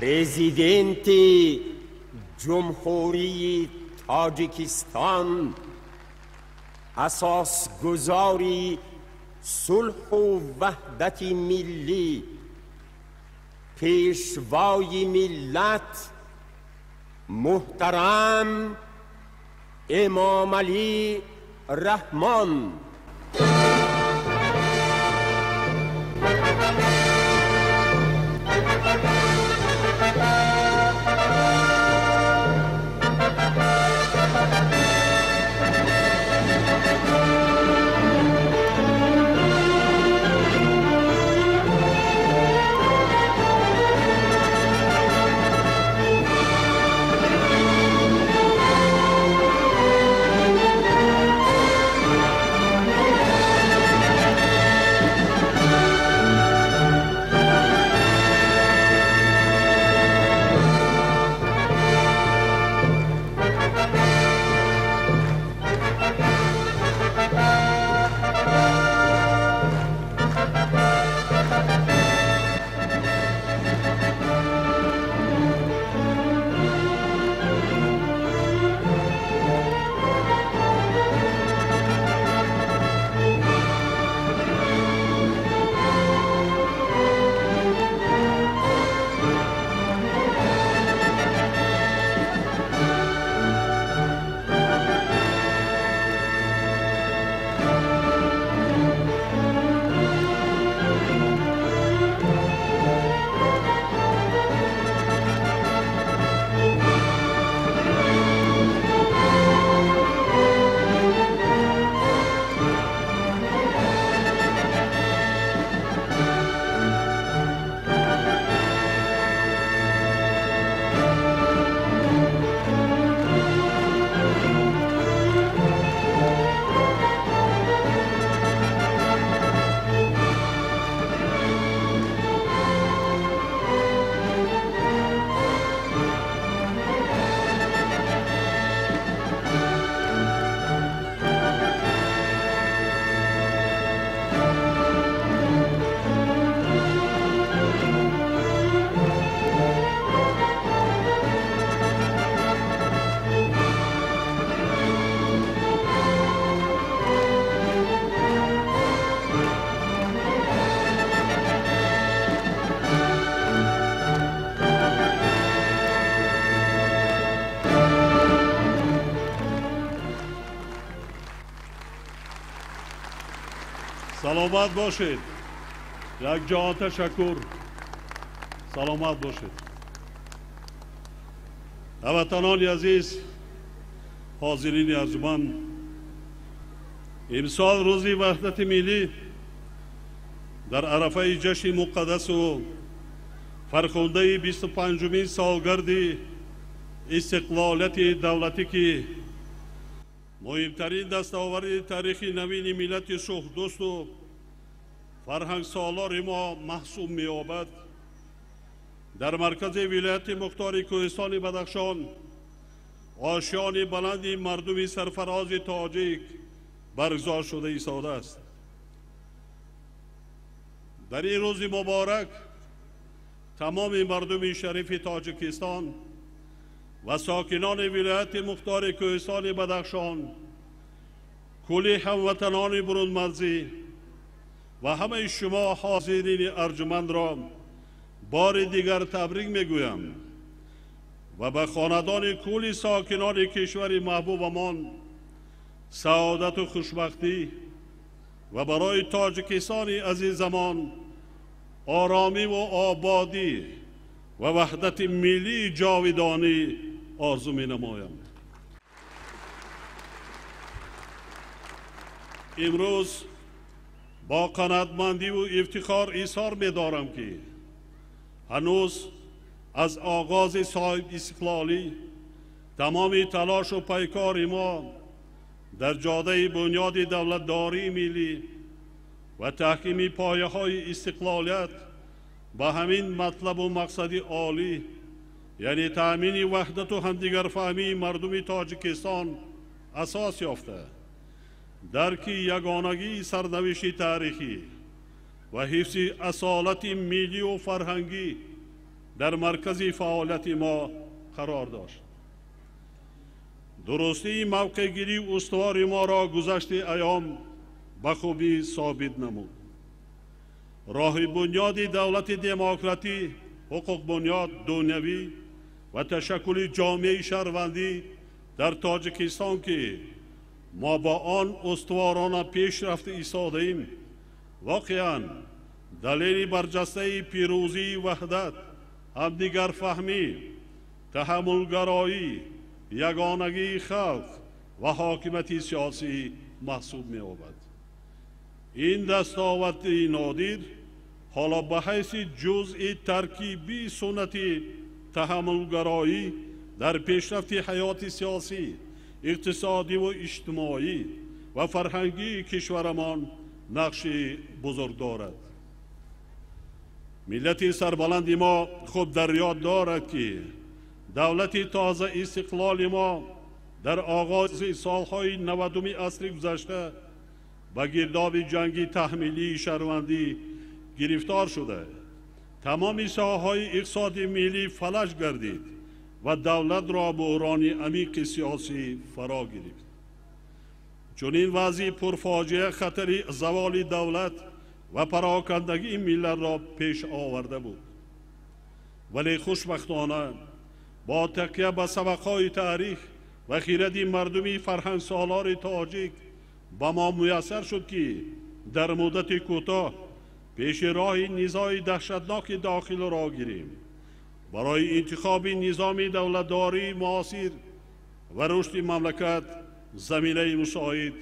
Президенти Ҷумҳурии Тоҷикистон, асосгузори сулҳу ваҳдати миллӣ, пешвои миллат муҳтарам Эмомалӣ Раҳмон. Саломат бошед. Як ҷаҳон ташаккур. Саломат бошед. Ҳамватанони азиз, ҳозирини арҷманд, имсол рӯзи ваҳдати миллӣ дар арафаи ҷашни муқаддасу фархундаи 25-умин солгарди истиқлолияти давлатӣ, ки муҳимтарин дастовари таърихи навини миллати сулҳдӯсту фарҳангсолори мо маҳсуб меёбад, дар маркази вилояти мухтори Кӯҳистони Бадахшон ошёни баланди мардуми сарфарози тоҷик баргузор шуда истодааст. Дар ин рӯзи муборак тамоми мардуми шарифи Тоҷикистон ва сокинони вилояти мухтори Кӯҳистони Бадахшон, кулли ҳамватанони бурунмарзӣ ва ҳамаи шумо ҳозирини арҷумандро бори дигар табрик мегӯям ва ба хонадони кулли сокинони кишвари маҳбубамон саодату хушбахтӣ ва барои Тоҷикистони азизамон оромиву ободӣ ва ваҳдати миллии ҷовидонӣ орзу менамоям. Имрӯз бо қаноатмандиву ифтихор изҳор медорам, ки ҳанӯз аз оғози соҳибистиқлолӣ тамоми талошу пайкори мо дар ҷодаи бунёди давлатдории миллӣ ва таҳкими пояҳои истиқлолият ба ҳамин матлабу мақсади олӣ, яъне таъмини ваҳдату ҳамдигарфаҳмии мардуми Тоҷикистон асос ёфта, дарки ягонагии сарнавишти таърихӣ ва ҳифзи асолати миллию фарҳангӣ дар маркази фаъолияти мо қарор дошт. Дурустии мавқеъгирии устувори моро гузашти айём ба хубӣ собит намуд. Роҳи бунёди давлати демократӣ, ҳуқуқбунёд, дунявӣ ва ташаккули ҷомеаи шаҳрвандӣ дар Тоҷикистон, ки мо бо он устуворона пеш рафта истодаем, воқеан далели барҷастаи пирӯзии ваҳдат, ҳамдигарфаҳмӣ, таҳаммулгароӣ, ягонагии халқ ва ҳокимияти сиёсӣ маҳсуб меёбад. Ин дастоварди нодир ҳоло ба ҳайси ҷузъи таркибии суннати таҳаммулгароӣ дар пешрафти ҳаёти сиёсӣ, иқтисодиву иҷтимоӣ ва фарҳангии кишварамон нақши бузург дорад. Миллати сарбаланди мо хуб дар ёд дорад, ки давлати тоза истиқлоли мо дар оғози солҳои 90-уми асри гузашта ба гирдоби ҷанги таҳмилии шаҳрвандӣ гирифтор шуда, тамоми соҳаҳои иқтисоди миллӣ фалаҷ гардид ва давлатро буҳрони амиқи сиёсӣ фаро гирифт. Чунин вазъи пурфоҷиа хатари заволи давлат ва парокандагии миллатро пеш оварда буд. Вале хушбахтона бо такя ба сабақҳои таърих ва хиради мардуми фарҳангсолори тоҷик ба мо муяссар шуд, ки дар муддати кӯтоҳ пеши роҳи низои даҳшатноки дохилро гирем. Барои интихоби низоми давлатдории муосир ва рушди мамлакат заминаи мусоид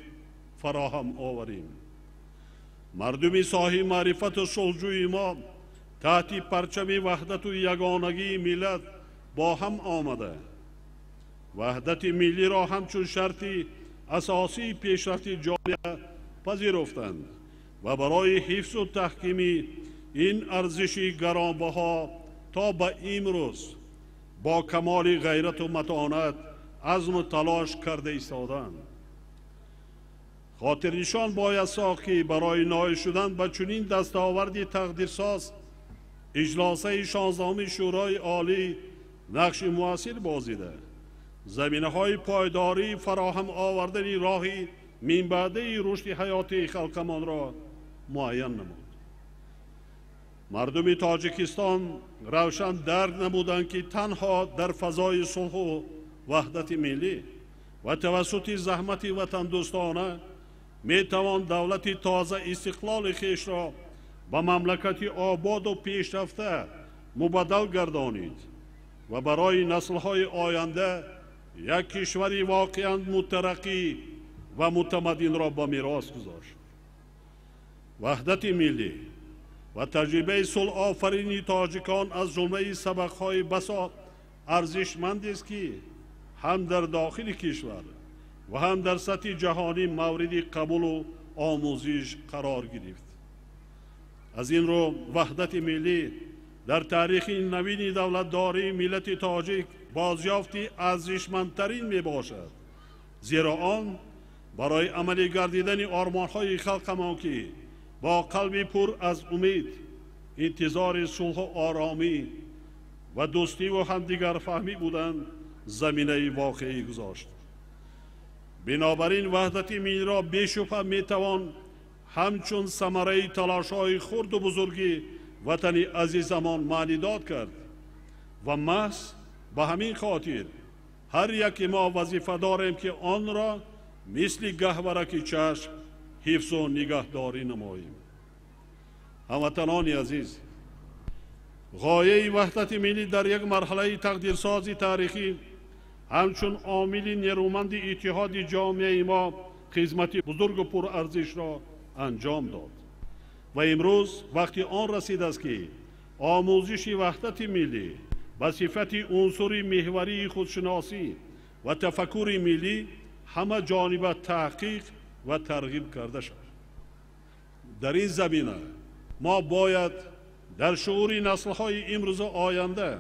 фароҳам оварем. Мардуми соҳиби маърифату сулҳҷӯи мо таҳти парчами ваҳдату ягонагии миллат бо ҳам омада, ваҳдати миллиро ҳамчун шарти асосии пешрафти ҷомеа пазируфтанд ва барои ҳифзу таҳкими ин арзиши гаронбаҳо то ба имрӯз бо камоли ғайрату матонат азму талош карда истоданд. Хотирнишон бояд сохт, ки барои ноил шудан ба чунин дастоварди тақдирсоз иҷлосаи 16-уми Шӯрои Олӣ нақши муассир бозида, заминаҳои пойдорӣ фароҳам овардани роҳи минбаъдаи рушди ҳаёти халқамонро муайян намуд. Мардуми Тоҷикистон равшан дарк намуданд, ки танҳо дар фазои сулҳу ваҳдати миллӣ ва тавассути заҳмати ватандӯстона метавон давлати тоза истиқлоли хешро ба мамлакати ободу пешрафта мубаддал гардонид ва барои наслҳои оянда як кишвари воқеан мутараққӣ ва мутамаддинро ба мерос гузошт. Ваҳдати миллӣ ва таҷрибаи сулҳофарини тоҷикон аз ҷумлаи сабақҳои басо арзишмандест, ки ҳам дар дохили кишвар ва ҳам дар сатҳи ҷаҳонӣ мавриди қабулу омӯзиш қарор гирифт. Аз ин рӯ ваҳдати миллӣ дар таърихи навини давлатдории миллати тоҷик бозёфти арзишмандтарин мебошад, зеро он барои амалӣ гардидани ормонҳои халқамон, ки бо қалби пур аз умед интизори сулҳу оромӣ ва дӯстиву ҳамдигарфаҳмӣ буданд, заминаи воқеӣ гузошт. Бинобар ин ваҳдати миллиро бешубҳа метавон ҳамчун самараи талошҳои хурду бузурги ватани азизамон маънидод кард ва маҳз ба ҳамин хотир ҳар яке мо вазифа дорем, ки онро мисли гаҳвараки чашм ҳифзу нигаҳдорӣ намоем. Ҳамватанони азиз, ғояи ваҳдати миллӣ дар як марҳалаи тақдирсози таърихӣ ҳамчун омили нерӯманди иттиҳоди ҷомеаи мо хизмати бузургу пурарзишро анҷом дод ва имрӯз вақти он расидааст, ки омӯзиши ваҳдати миллӣ ба сифати унсури меҳварии худшиносӣ ва тафаккури миллӣ ҳама ҷониба таҳқиқ ва тарғиб карда шавад. Дар ин замина мо бояд дар шуури наслҳои имрӯзу оянда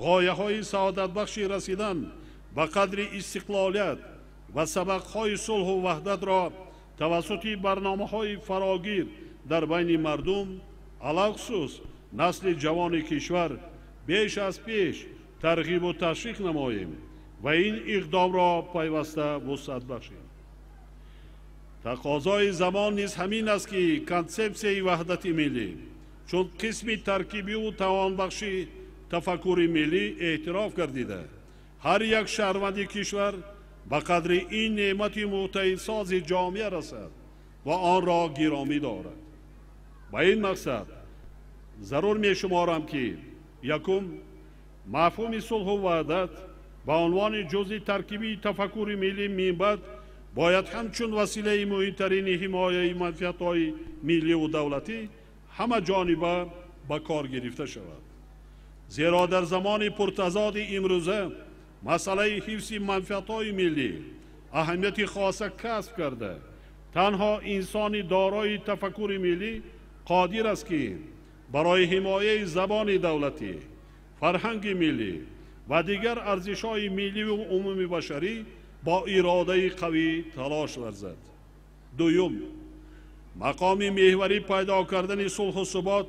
ғояҳои саодатбахши расидан ба қадри истиқлолият ва сабақҳои сулҳу ваҳдатро тавассути барномаҳои фарогир дар байни мардум, алалхусус насли ҷавони кишвар беш аз пеш тарғибу ташвиқ намоем ва ин иқдомро пайваста вусъат бахшем. Тақозои замон низ ҳамин аст, ки консепсияи ваҳдати миллӣ чун қисми таркибиву тавонбахши тафаккури миллӣ эътироф гардида, ҳар як шаҳрванди кишвар ба қадри ин неъмати муттаҳидсози ҷомеа расад ва онро гиромӣ дорад. Ба ин мақсад зарур мешуморам, ки якум, мафҳуми сулҳу ваҳдат ба унвони ҷузъи таркибии тафаккури миллӣ минбаъд бояд ҳамчун василаи муҳимтарини ҳимояи манфиатҳои милливу давлатӣ ҳама ҷониба ба кор гирифта шавад. Зеро дар замони пуртазоди имрӯза масъалаи ҳифзи манфиатҳои миллӣ аҳамияти хоса касб карда, танҳо инсони дорои тафаккури миллӣ қодир аст, ки барои ҳимояи забони давлатӣ, фарҳанги миллӣ ва дигар арзишҳои милливу умумибашарӣ бо иродаи қавӣ талош варзад. Дуюм, мақоми меҳварӣ пайдо кардани сулҳу субот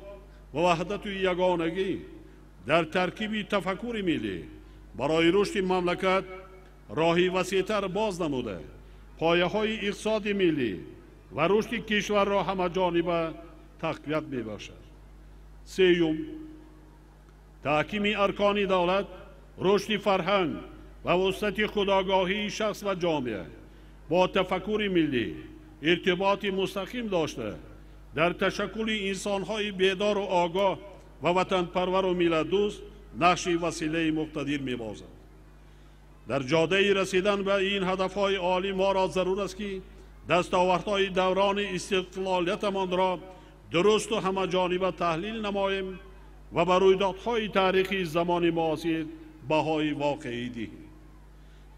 ва ваҳдату ягонагӣ дар таркиби тафаккури миллӣ барои рушди мамлакат роҳи васеътар боз намуда, пояҳои иқтисоди миллӣ ва рушди кишварро ҳамаҷониба тақвият мебахшад. Сеюм, таҳкими аркони давлат, рушди фарҳанг ва вусъати худогоҳии шахс ва ҷомеа бо тафаккури миллӣ иртиботи мустақим дошта, дар ташаккули инсонҳои бедору огоҳ ва ватанпарвару миллатдӯст нақши василаи муқтадир мебозад. Дар ҷодаи расидан ба ин ҳадафҳои олӣ моро зарур аст, ки дастовардҳои даврони истиқлолиятамонро дурусту ҳамаҷониба таҳлил намоем ва ба рӯйдодҳои таърихии замони муосир баҳои воқеӣ диҳем.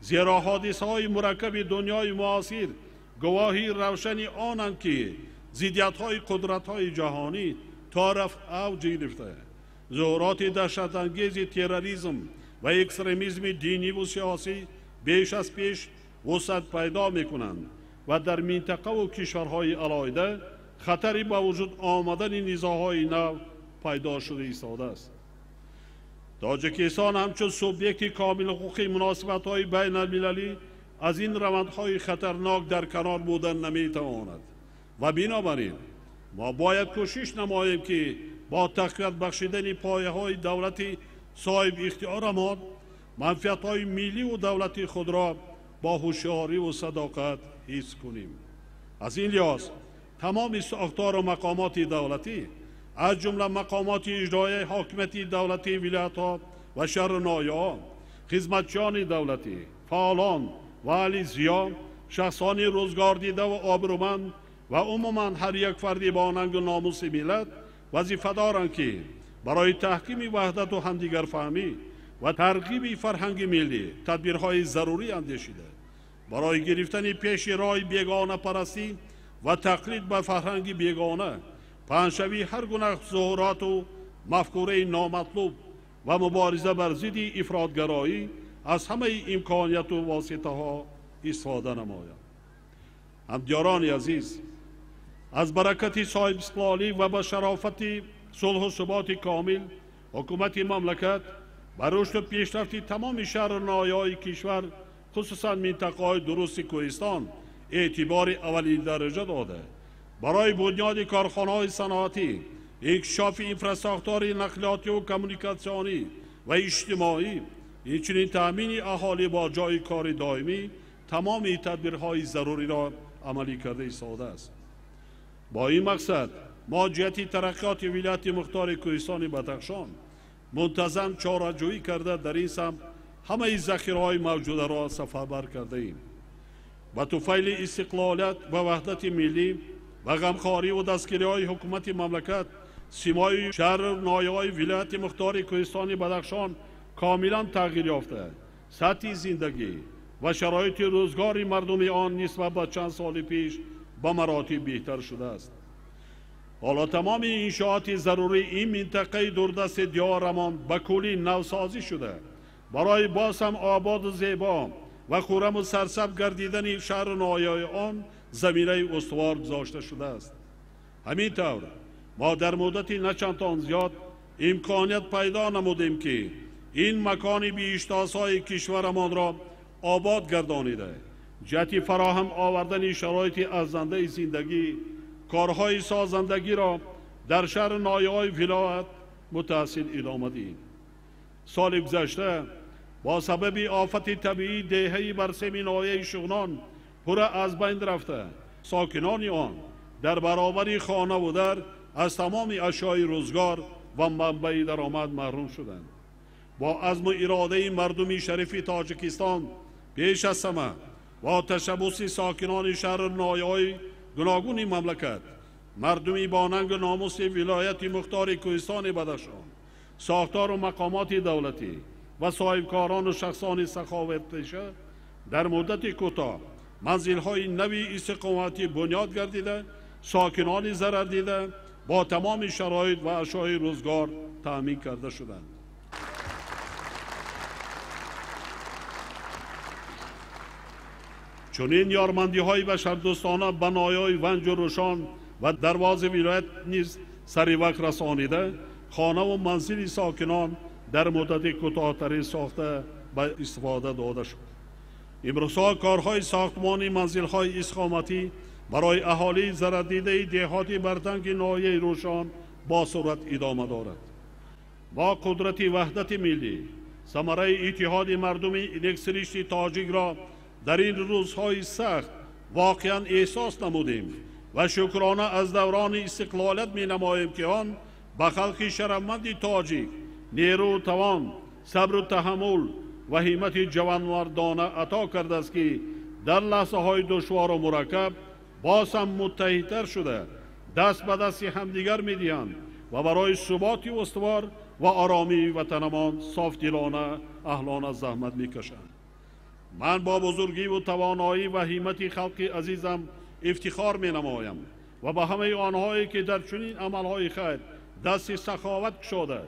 Зеро ҳодисаҳои мураккаби дунёи муосир гувоҳи равшани онанд, ки зиддиятҳои қудратҳои ҷаҳонӣ то рафт авҷ гирифта, зуҳуроти даҳшатангези терроризм ва экстремизми диниву сиёсӣ беш аз пеш вусъат пайдо мекунанд ва дар минтақаву кишварҳои алоҳида хатари ба вуҷуд омадани низоъҳои нав пайдо шуда истодааст. Тоҷикистон ҳамчун субъекти комилҳуқуқи муносибатҳои байналмилалӣ аз ин равандҳои хатарнок дар канор будан наметавонад ва бинобар ин мо бояд кӯшиш намоем, ки бо тақвият бахшидани пояҳои давлати соҳибихтиёрамон манфиатҳои милливу давлати худро бо ҳушёриву садоқат ҳифз кунем. Аз ин лиҳоз тамоми сохтору мақомоти давлатӣ, аз ҷумла мақомоти иҷроияи ҳокимияти давлатии вилоятҳо ва шаҳру ноҳияҳо, хизматчиёни давлатӣ, фаъолон ва аҳли зиё, шахсони рӯзгордида ва обрӯманд ва умуман ҳар як фарди бо нангу номуси миллат вазифа доранд, ки барои таҳкими ваҳдату ҳамдигарфаҳмӣ ва тарғиби фарҳанги миллӣ тадбирҳои зарурӣ андешида, барои гирифтани пеши роҳи бегонапарастӣ ва тақлид ба фарҳанги бегона, паҳншавии ҳар гуна зуҳуроту мафкураи номатлуб ва мубориза бар зидди ифротгароӣ аз ҳамаи имконияту воситаҳо истифода намояд. Ҳамдиёрони азиз, аз баракати соҳибистиқлолӣ ва ба шарофати сулҳу суботи комил ҳукумати мамлакат ба рушду пешрафти тамоми шаҳру ноҳияҳои кишвар, хусусан минтақаҳои дурусти кӯҳистон, эътибори аввалиндараҷа дода, барои бунёди корхонаҳои саноатӣ, инкишофи инфрасохтори нақлиётиву коммуникатсионӣ ва иҷтимоӣ, инчунин таъмини аҳолӣ бо ҷойи кори доимӣ тамоми тадбирҳои заруриро амалӣ карда истодааст. Бо ин мақсад мо ҷиҳати тараққиёти вилояти мухтори кӯҳистони Бадахшон мунтазам чораҷӯӣ карда, дар ин самт ҳамаи захираҳои мавҷударо сафарбар кардаем. Ба туфайли истиқлолият ва ваҳдати миллӣ ва ғамхориву дастгириҳои ҳукумати мамлакат симои шаҳру ноҳияҳои вилояти мухтори кӯҳистони Бадахшон комилан тағйир ёфта, сатҳи зиндагӣ ва шароити рӯзгори мардуми он нисбат ба чанд соли пеш ба маротиб беҳтар шудааст. Ҳоло тамоми иншооти зарурии ин минтақаи дурдасти диёрамон ба куллӣ навсозӣ шуда, барои боз ҳам ободу зебо ва хурраму сарсабз гардидани шаҳру ноҳияҳои он заминаи устувор гузошта шудааст. Ҳамин тавр мо дар муддати начандон зиёд Имконият пайдо намудем, ки ин макони биҳиштосои кишварамонро обод гардонида, ҷиҳати фароҳам овардани шароити арзандаи зиндагӣ, корҳои созандагиро дар шаҳру ноҳияҳои вилоят мутаассил идома диҳем. Соли гузашта бо сабаби офати табиӣ деҳаи Барсеми ноҳияи Шуғнон пурра аз байн рафта, сокинони он дар баробари хонаву дар аз тамоми ашёи рӯзгор ва манбаи даромад маҳрум шуданд. Бо азму иродаи мардуми шарифи Тоҷикистон, пеш аз ҳама бо ташаббуси сокинони шаҳру ноҳияҳои гуногуни мамлакат, мардуми бонангу номуси вилояти мухтори Кӯҳистони Бадахшон, сохтору мақомоти давлатӣ ва соҳибкорону шахсони саховатпеша дар муддати кӯтоҳ манзилҳои нави истиқоматӣ бунёд гардида, сокинони зарардида бо тамоми шароит ва ашёи рӯзгор таъмин карда шуданд. Чунин ёрмандиҳои башардӯстона ба ноҳияҳои Ванҷу Рӯшон ва Дарвози вилоят низ сари вақт расонида, хонаву манзили сокинон дар муддати кӯтоҳтарин сохта ба истифода дода шуд. Имрӯзҳо корҳои сохтмони манзилҳои истиқоматӣ барои аҳолии зарардидаи деҳоти Бартанги ноҳияи Рӯшон бо суръат идома дорад. Бо қудрати ваҳдати миллӣ, самараи иттиҳоди мардуми нексиришти тоҷикро дар ин рӯзҳои сахт воқеан эҳсос намудем ва шукрона аз даврони истиқлолият менамоем, ки он ба халқи шарафманди тоҷик нерӯ, тавон, сабру таҳаммул ва ҳиммати ҷавонмардона ато кардааст, ки дар лаҳзаҳои душвору мураккаб боз ҳам муттаҳидтар шуда, даст ба дасти ҳамдигар медиҳанд ва барои суботи устувор ва оромии ватанамон софдилона, аҳлона заҳмат мекашанд. Ман бо бузургиву тавоноӣ ва ҳиммати халқи азизам ифтихор менамоям ва ба ҳамаи онҳое, ки дар чунин амалҳои хайр дасти саховат кушода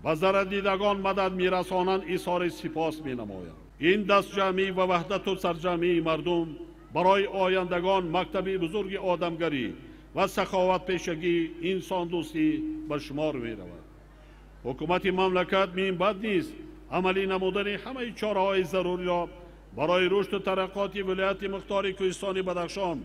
ба зарардидагон мадад мерасонанд, изҳори сипос менамоям. Ин дастҷамъӣ ва ваҳдату сарҷамъии мардум барои ояндагон мактаби бузурги одамгарӣ ва саховатпешагӣ, инсондӯстӣ ба шумор меравад. Ҳукумати мамлакат минбаъд низ амалӣ намудани ҳамаи чораҳои заруриро барои рушду тараққоти вилояти мухтори Кӯҳистони Бадахшон,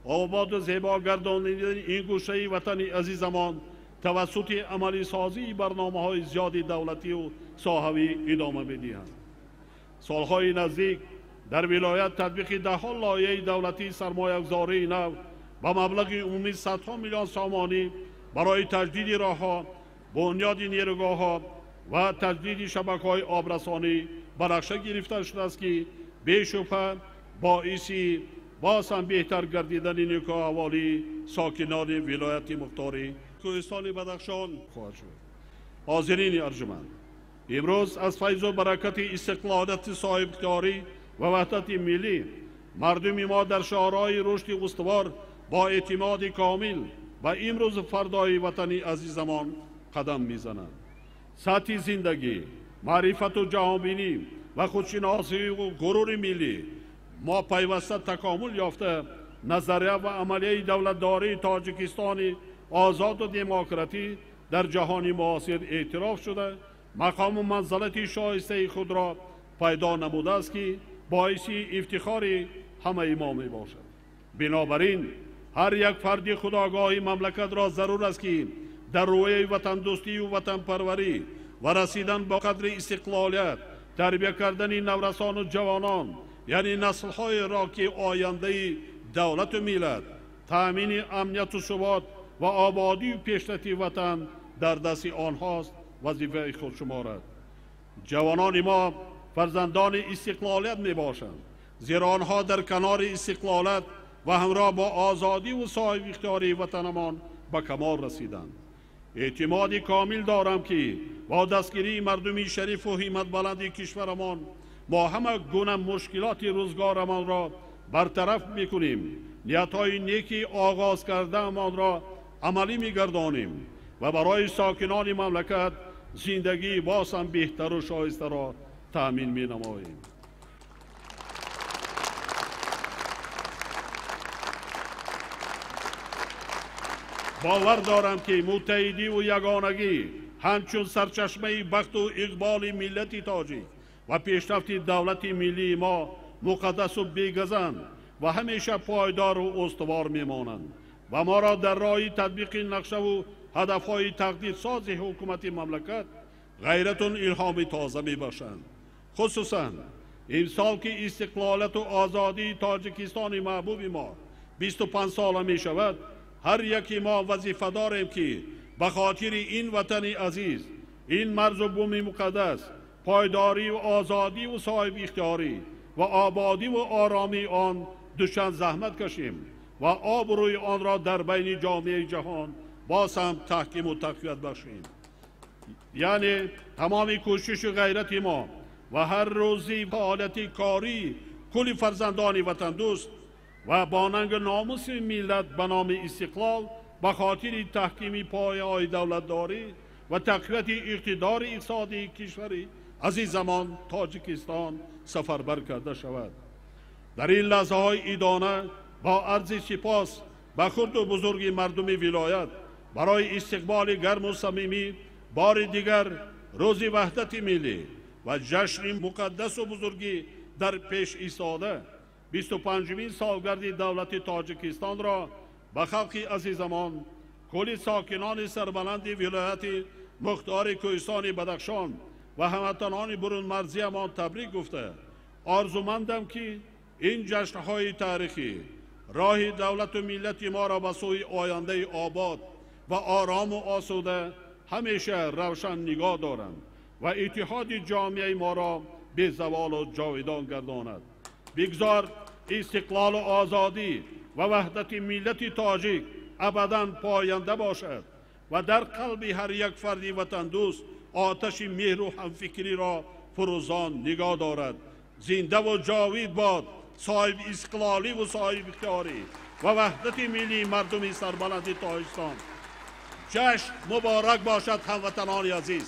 ободу зебо гардонидани ин гӯшаи ватани азизамон тавассути амалисозии барномаҳои зиёди давлатию соҳавӣ идома медиҳанд. Солҳои наздик дар вилоят татбиқи даҳҳо лоиҳаи давлатии сармоягузории нав ба маблағи умумии садҳо миллион сомонӣ барои таҷдиди роҳҳо, бунёди нерӯгоҳҳо ва таҷдиди шабакаҳои обрасонӣ ба нақша гирифта шудааст, ки бешубҳа боиси боз ҳам беҳтар гардидани некӯаҳволии сокинони вилояти мухтори Кӯҳистони Бадахшон хоҳад шуд. Ҳозирини арҷуманд, имрӯз аз файзу баракати истиқлолияти соҳибихтиёрӣ ва ваҳдати миллӣ мардуми мо дар шоҳроҳи рушди устувор бо эътимоди комил ба имрӯзу фардои ватани азизамон қадам мезананд. Сатҳи зиндагӣ, маърифату ҷаҳонбинӣ ва худшиносиву ғурури миллӣ мо пайваста такомул ёфта, назария ва амалияи давлатдории Тоҷикистони озоду демократӣ дар ҷаҳони муосир эътироф шуда, мақому манзалати шоистаи худро пайдо намудааст, ки боиси ифтихори ҳамаи мо мебошад. Бинобар ин ҳар як фарди худогоҳи мамлакатро зарур аст, ки дар рӯяи ватандӯстию ватанпарварӣ ва расидан ба қадри истиқлолият, тарбия кардани наврасону ҷавонон, яъне наслҳоеро, ки ояндаи давлату миллат, таъмини амнияту субот ва ободию пешрафти ватан дар дасти онҳост, вазифаи худ шуморад. Ҷавонони мо фарзандони истиқлолият мебошанд, зеро онҳо дар канори истиқлолият ва ҳамроҳ бо озодиву соҳибихтиёрии ватанамон ба камол расиданд. Эътимоди комил дорам, ки бо дастгирии мардуми шарифу ҳимматбаланди кишварамон мо ҳама гуна мушкилоти рӯзгорамонро бартараф мекунем, ниятҳои неки оғоз кардаамонро амалӣ мегардонем ва барои сокинони мамлакат зиндагии боз ҳам беҳтару шоистаро таъмин менамоем. Бовар дорам, ки муттаҳидиву ягонагӣ, ҳамчун сарчашмаи бахту иқболи миллати тоҷик ва пешрафти давлати миллии мо муқаддасу бегазанд ва ҳамеша пойдору устувор мемонанд ва моро дар роҳи татбиқи нақшаву ҳадафҳои тақдирсози ҳукумати мамлакат ғайрату илҳоми тоза мебахшанд. Хусусан имсол ки истиқлолияту озодии Тоҷикистони маҳбуби мо 25 сола мешавад, ҳар яки мо вазифа дорем ки ба хотири ин ватани азиз, ин марзу буми муқаддас, пойдорию озодиву соҳибихтиёрӣ ва ободиву оромии он дучанд заҳмат кашем ва обрӯи онро дар байни ҷомеаи ҷаҳон боз ҳам таҳкиму тақвият бахшем. Яъне тамоми кӯшишу ғайрати мо ва ҳар рӯзи фаъолияти кории кулли фарзандони ватандӯст ва бо нангу номуси миллат ба номи истиқлол ба хотири таҳкими пояҳои давлатдорӣ ва тақвияти иқтидори иқтисодии кишвари азизамон Тоҷикистон сафарбар карда шавад. Дар ин лаҳзаҳои идона бо арзи сипос ба хурду бузурги мардуми вилоят барои истиқболи гарму самимӣ бори дигар рӯзи ваҳдати миллӣ ва ҷашни муқаддасу бузургӣ дар пеш истода 25-умин солгарди давлати Тоҷикистонро ба халқи азизамон, кулли сокинони сарбаланди вилояти мухтори Кӯҳистони Бадахшон ва ҳамватанони бурунмарзиямон табрик гуфта, орзумандам ки ин ҷашнҳои таърихӣ роҳи давлату миллати моро ба сӯи ояндаи обод ва орому осуда ҳамеша равшан нигоҳ доранд ва иттиҳоди ҷомеаи моро безаволу ҷовидон гардонад. Бигзор истиқлолу озодӣ ва ваҳдати миллати тоҷик абадан поянда бошад ва дар қалби ҳар як фарди ватандӯст оташи меҳру ҳамфикриро фурӯзон нигоҳ дорад. Зиндаву ҷовид бод соҳиби истиқлоливу соҳиби ихтиёрӣ ва ваҳдати миллии мардуми сарбаланди Тоҷикистон. Ҷашн муборак бошад, ҳамватанони азиз.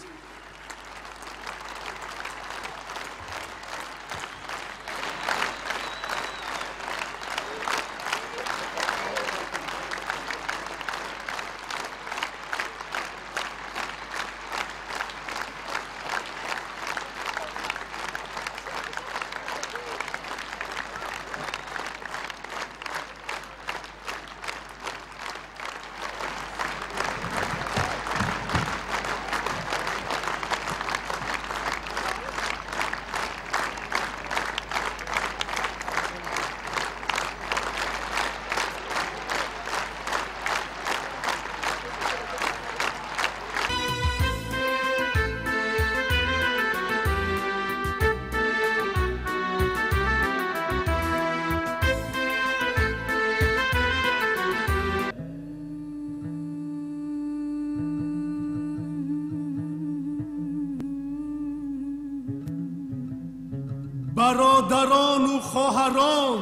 Бародарону хоҳарон,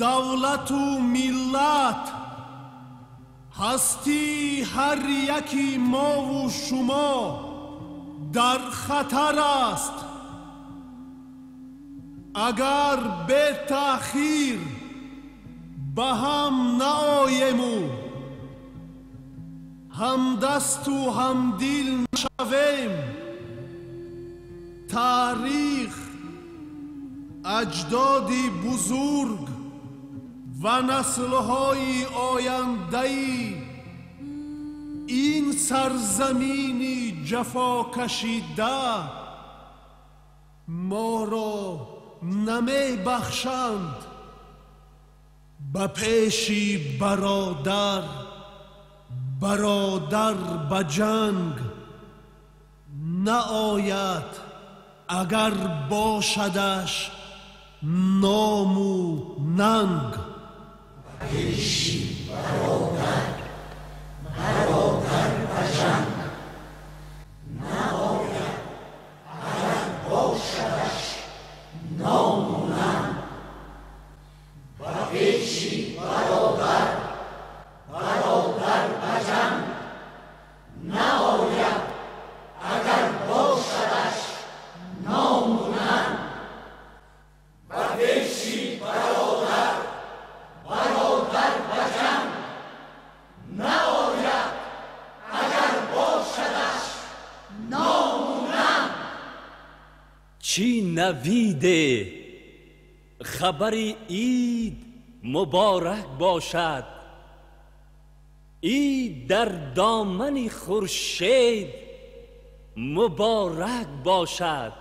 давлату миллат, ҳастии ҳар яки мову шумо дар хатар аст. Агар бетаъхир ба ҳам наоему ҳамдасту ҳамдил нашавем, таърих, аҷдоди бузург ва наслҳои ояндаи ин сарзамини ҷафокашида моро намебахшанд. Ба пеши бародар бародар ба ҷанг наояд, агар бошадаш ному нанг. Пеши бародар бародар ба ҷанг наояд, агар бошадаш ному нанг. Ба пеши бародар бародар ба ҷанг наояд, агар бошадаш ному нанг. Ба пеши бародар бародар ба ҷанг навиде хабари ид муборак бошад. Ид дар домани хуршед муборак бошад.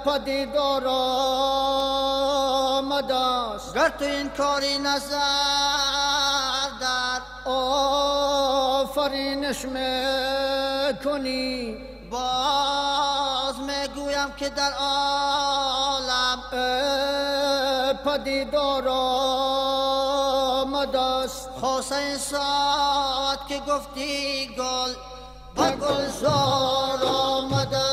پدیدار آمده. گرت این کاری نظر در آفرینش میکنی. باز میگویم که در عالم پدیدار آمده است. خاصه این ساعت که گفتی گل به گلزار آمده است.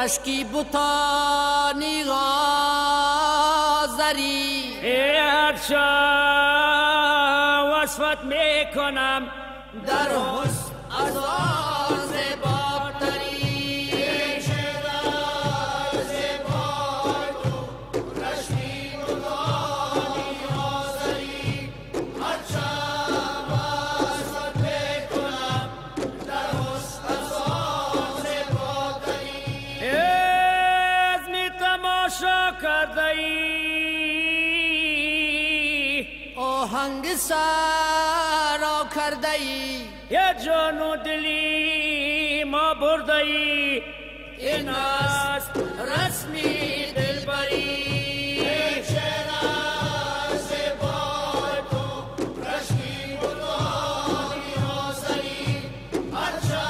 رشکی بوتانی آذری هرچه وصفت میکنم در حسن از آن زیباتری. چرا زیبای تو رشکی بوتانی آذری هرچه وصفت میکنم در حسن از آن زیباتری. کرده ای آهنگ سرا کرده ای، یا جان و دلی ما برده ای، این است رسمی دلبری. چرا زیبای تو رشکی بودانی آذری هرچه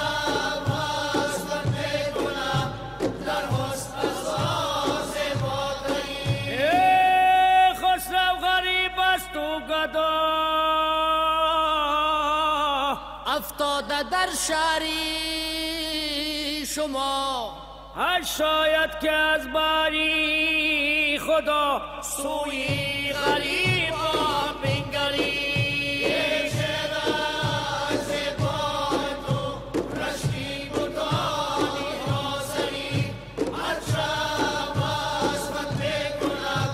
وصفت میکنم در حسن از آن زیباتری. خسرو غریب است و گدا افتاده در شهری شما، هر شاید که از باری خدا سوی غریبان بنگری. چرا زیبای تو رشکی بودانی آذری هرچه وصفت میکنم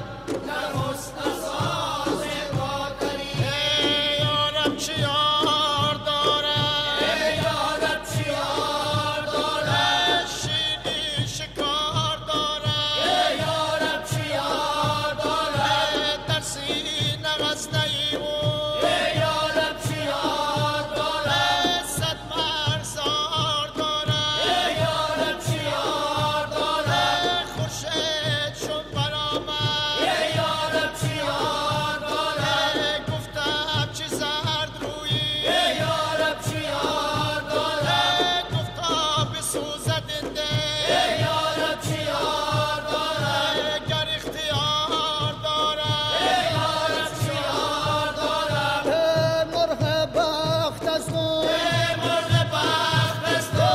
در حسن از آن زیباتری. ای یارب چه یار دارد، ای یارب چه یار دارد، شیرین شکار دارد، ای یارب چه یار دارد، در سینه غزنه او، ای یارب چه یار دارد، صد مرزار دارد، ای یارب چه یار دارد، خورشید چون برآمد، ای یارب چه یار دارد، گفتم چه زرد رویی، ای یارب چه یار دارد، گفتا بسوزد این دل، ای یارب چه یار دارد، گر اختیار دارد، ای یارب چه یار دارد، ای مرغ بخت از تو، ای مرغ بخت از تو،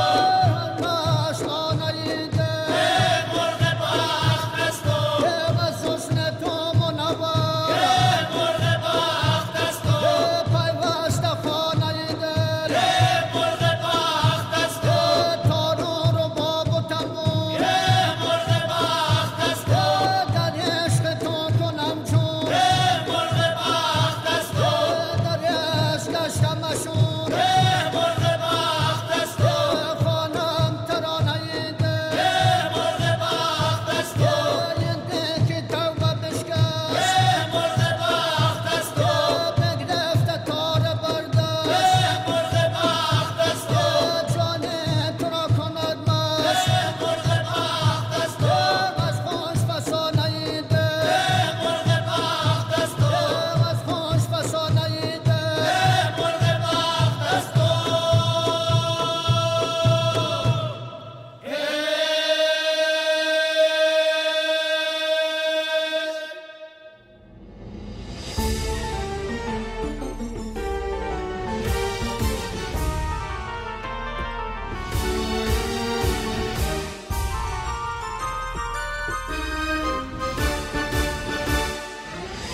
مشتانه دل، ای مرغ بخت از تو، از حسن تو منور، ای مرغ بخت از تو، پیوسته خانه دل، ای مرغ بخت از تو، تارو و باب و تنبور، ای مرغ بخت از تو، در عشق تو کنم چون، ای مرغ بخت از تو، در عشق گشتم مشهور، ای مرغ بخت از تو، خوانم ترانه دل، ای مرغ بخت از تو، این دل که توبه بشکست، ای مرغ بخت از تو، بگرفته تار بردست، ای مرغ بخت از تو، جان تو را کند مست، ای مرغ بخت از تو، از خوش فسانه دل، ای مرغ بخت از تو، از خوش فسانه دل. ای مرغ بخت از تو.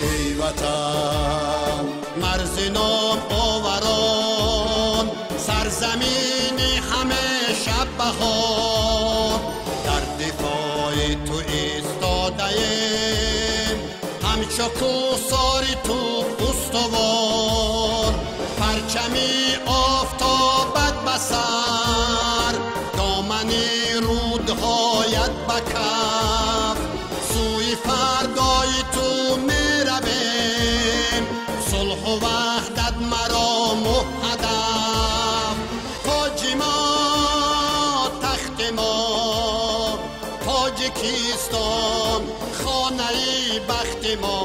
ای وطن مرز نام آوران، سرزمین همه شب بهار، در دفاع تو ایستاده ایم همچو کوهسار تو استوار، پرچمی آفتابت بسر ояд ба каф. Сӯи фардои ту меравем, сулҳу ваҳдат марому ҳадаф. Тоҷи мо, тахти мо, Тоҷикистон, хонаи бахти мо.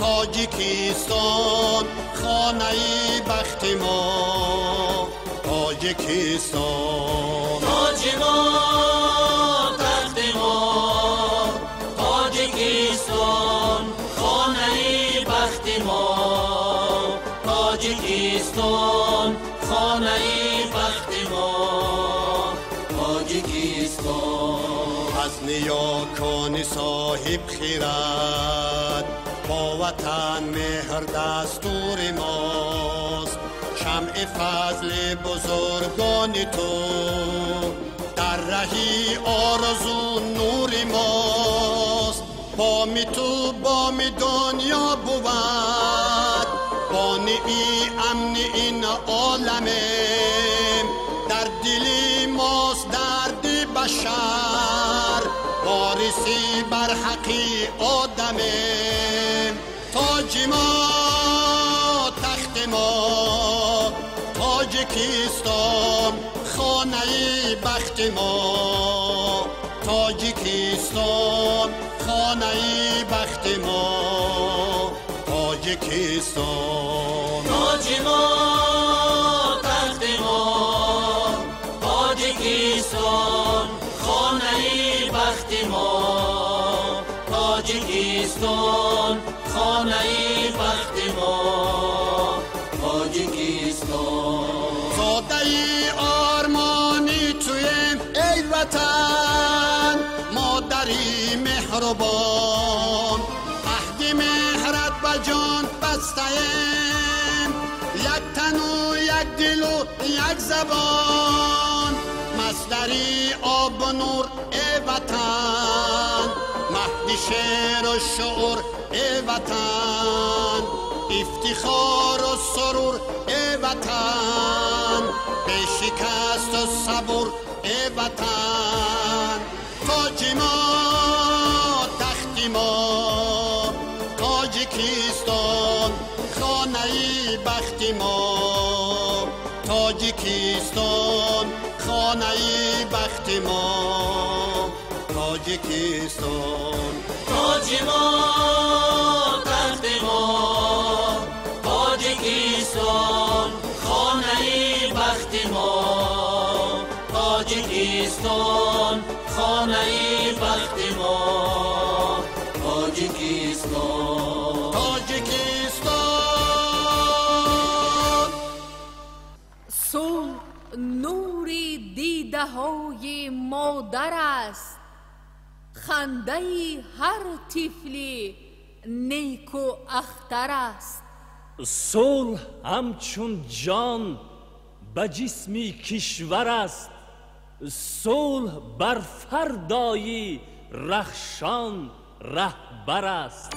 Тоҷикистон, хонаи бахти мо. Тоҷикистон. Тоҷи мо, тахти мо, Тоҷикистон, хонаи бахти мо. Тоҷикистон, хонаи бахти мо. Тоҷикистон. Аз ниёкони соҳиб хирад, бо ватан меҳр дастури мост. Шамъи фазли бузургони ту дар раҳи орзу нури мост. Боми ту боми дунё бувад, бонии амни ин оламем. Дар дили мост дарди башар, вориси барҳақи одамем. Тоҷи мо, тахти мо, Тоҷикистон, хонаи бахти мо. Тоҷикистон, хонаи бахти мо. Тоҷикистон. Тоҷи мо, тахти мо, Тоҷикистон, хонаи бахти мо. Тоҷикистон, хонаи бахти мо. Тоҷикистон. Зодаи ормони туем, эй ватан, модари меҳрубон. Аҳди меҳрат ба ҷон бастаем, як тану як дилу як забон. Масдари обу нур, эй ватан, маҳди шеъру шуур, эй ватан. Ифтихору сурур, эй ватан, бешикасту сабур, эй ватан. Тоҷи мо, тахти мо, Тоҷикистон, хонаи бахти мо. Тоҷикистон, хонаи бахти мо. Тоҷикистон. Тоҷи мо, тахти мо, Тоҷикистон, хонаи бахти мо. Тоҷикистон, хонаи бахти мо. Тоҷикистон. Тоҷикистон. Сулҳ нури дидаҳои модар аст, хандаи ҳар тифли неку ахтар аст. Сулҳ ҳамчун ҷон ба ҷисми кишвар аст. Сулҳ бар фардои рахшон раҳбар аст.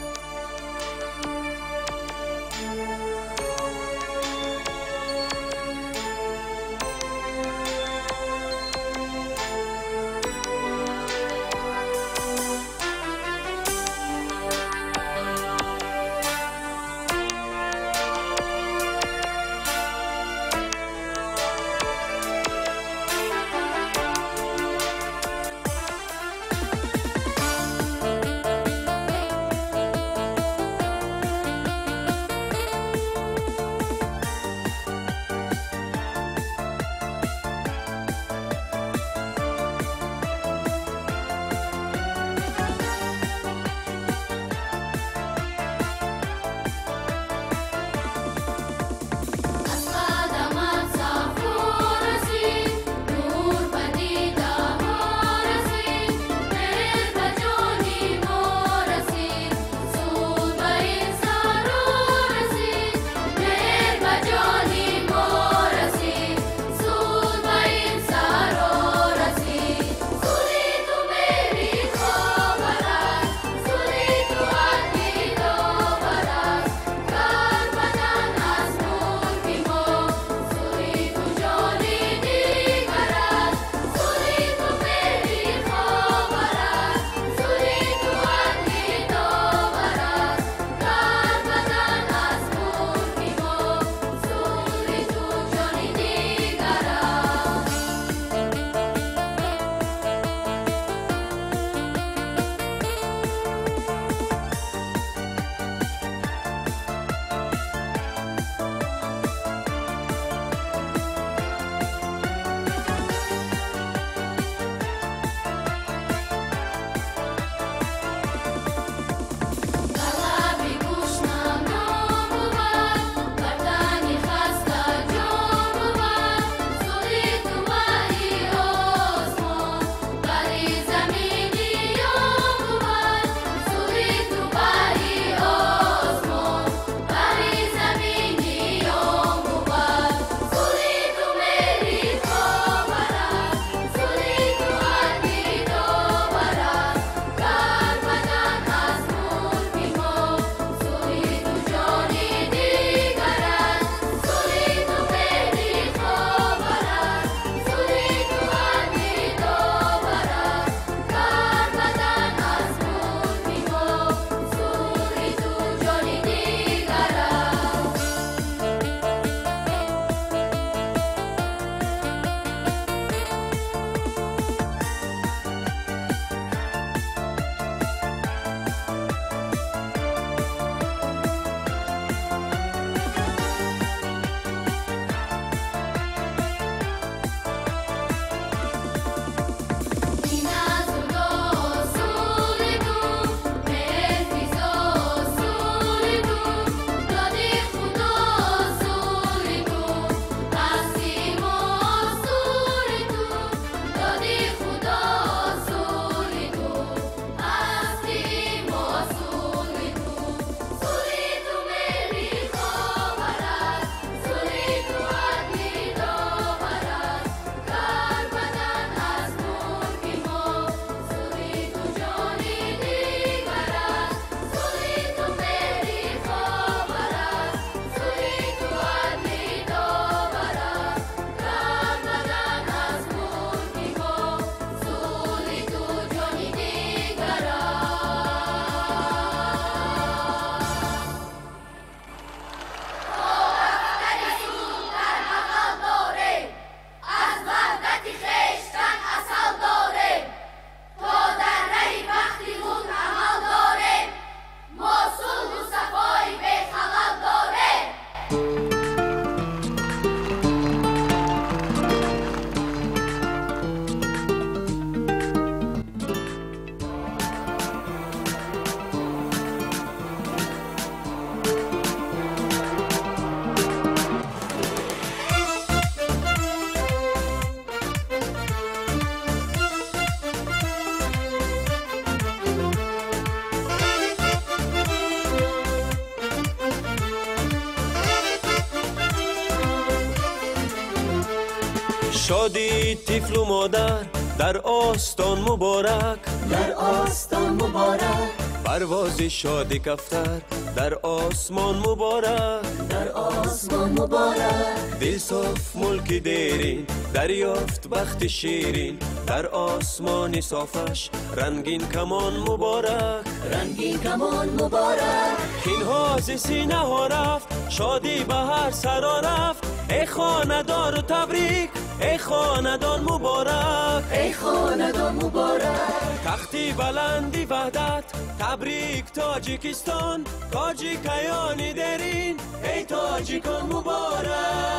Шодии тифлу модар дар остон муборак, дар остон муборак. Парвози шоди кафтар дар осмон муборак, дар осмон муборак. Дил соф мулки дерин дарёфт бахти ширин, дар осмони софаш рангин камон муборак, рангин камон муборак. Кинҳо зи синаҳо рафт, шодӣ ба ҳар саро рафт. Эй хонадору табрик, эй хонадон муборак, эй хонадон муборак. Тахти баланди ваҳдат табрик Тоҷикистон, тоҷикаёни дерин, эй тоҷикон муборак.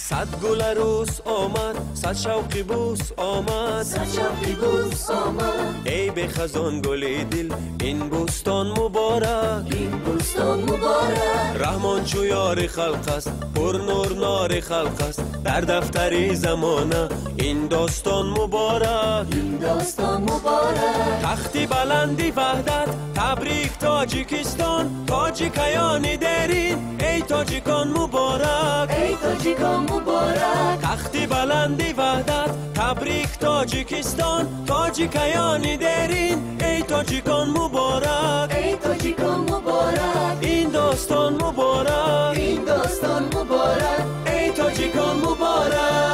Сад гул арӯс омад, сад шавқи бӯс омад, сад шавқи бӯс омад. Эй бехазон гули дил, ин бӯстон муборак, ин бӯстон муборак. Раҳмон чу ёри халқ аст, пурнур нори халқ аст, дар дафтари замона ин достон муборак, ин достон муборак. Тахти баланди ваҳдат табрик Тоҷикистон, тоҷикаёни дерин, эй тоҷикон муборак, эй тоҷикон муборак. Тахти баланди ваҳдат табрик Тоҷикистон, тоҷикаёни дерин, эй тоҷикон муборак, эй тоҷикон муборак. Ин достон муборак, ин достон муборак, эй тоҷикон муборак.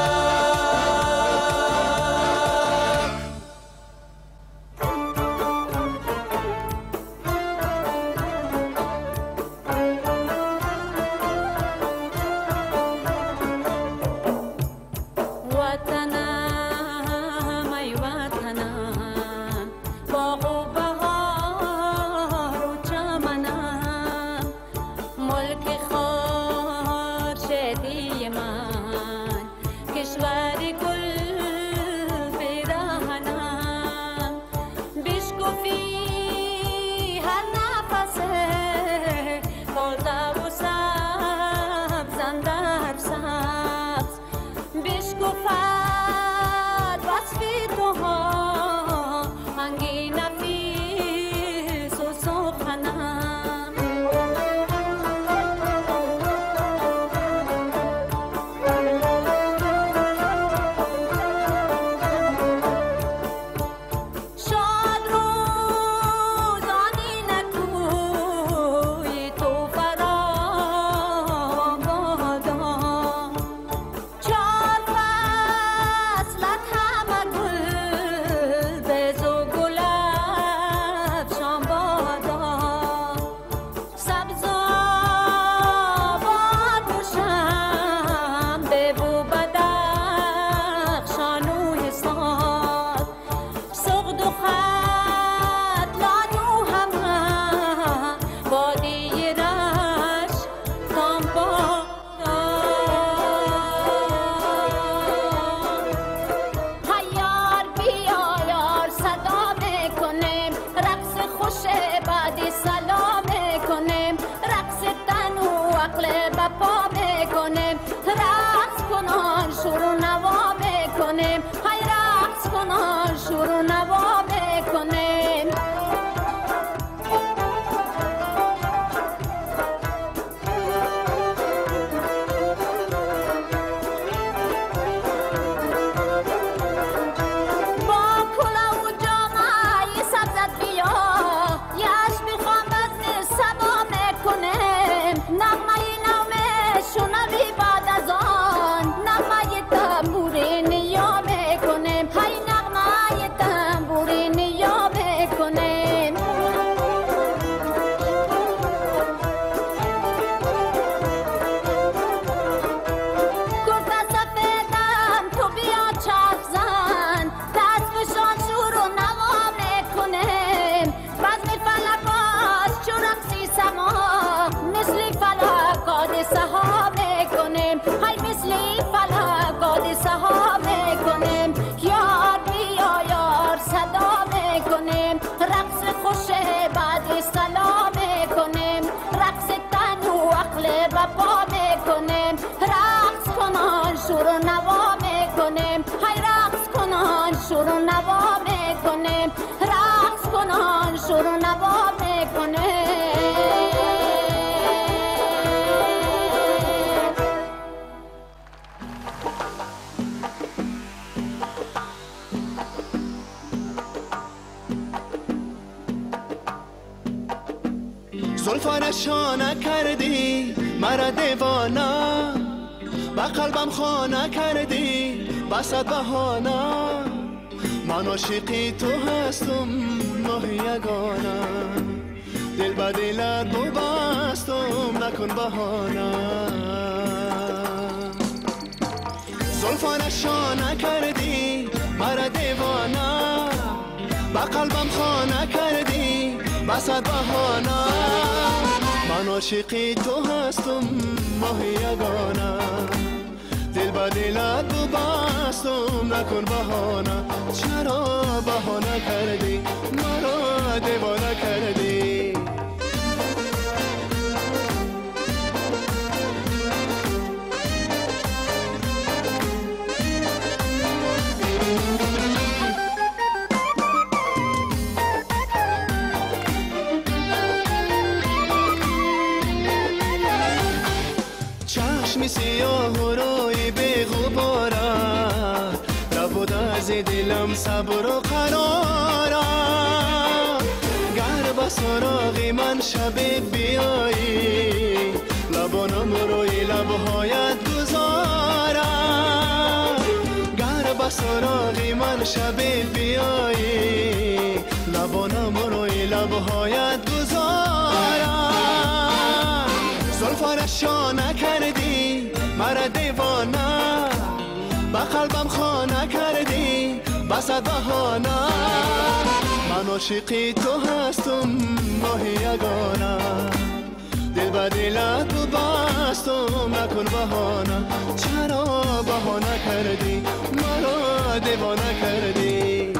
Shambhala. کباب میکنه. زلفانه شانه کردی مرا دیوانه، به قلبم خانه کردی بسد بهانه. من عاشقی تو هستم ماه یگانه، دل به دلت ببستم نکن بهانه. زلفانه شانه کردی مرا دیوانه، به قلبم خانه کردی بسد بهانه. من عاشقی تو هستم ماه یگانه، دل به دلت ببستم نکن بهانه. چرا بهانه کردی مرا دیوانه کردی؟ چشم سیاه و روی بی غباره، ربود از دلم صبر و قراره. گر به سراغ من شب بیایی، لبانم روی لبهایت گذاره. گر به سراغ من شب بیایی، لبانم روی لبهایت گذاره. زلفانه شانه کردی مرا دیوانه، به قلبم خانه کردی بسد بهانه. من عاشقی تو هستم ماه یگانه، دل به دلت ببستم نکن بهانه. چرا بهانه کردی مرا دیوانه کردی؟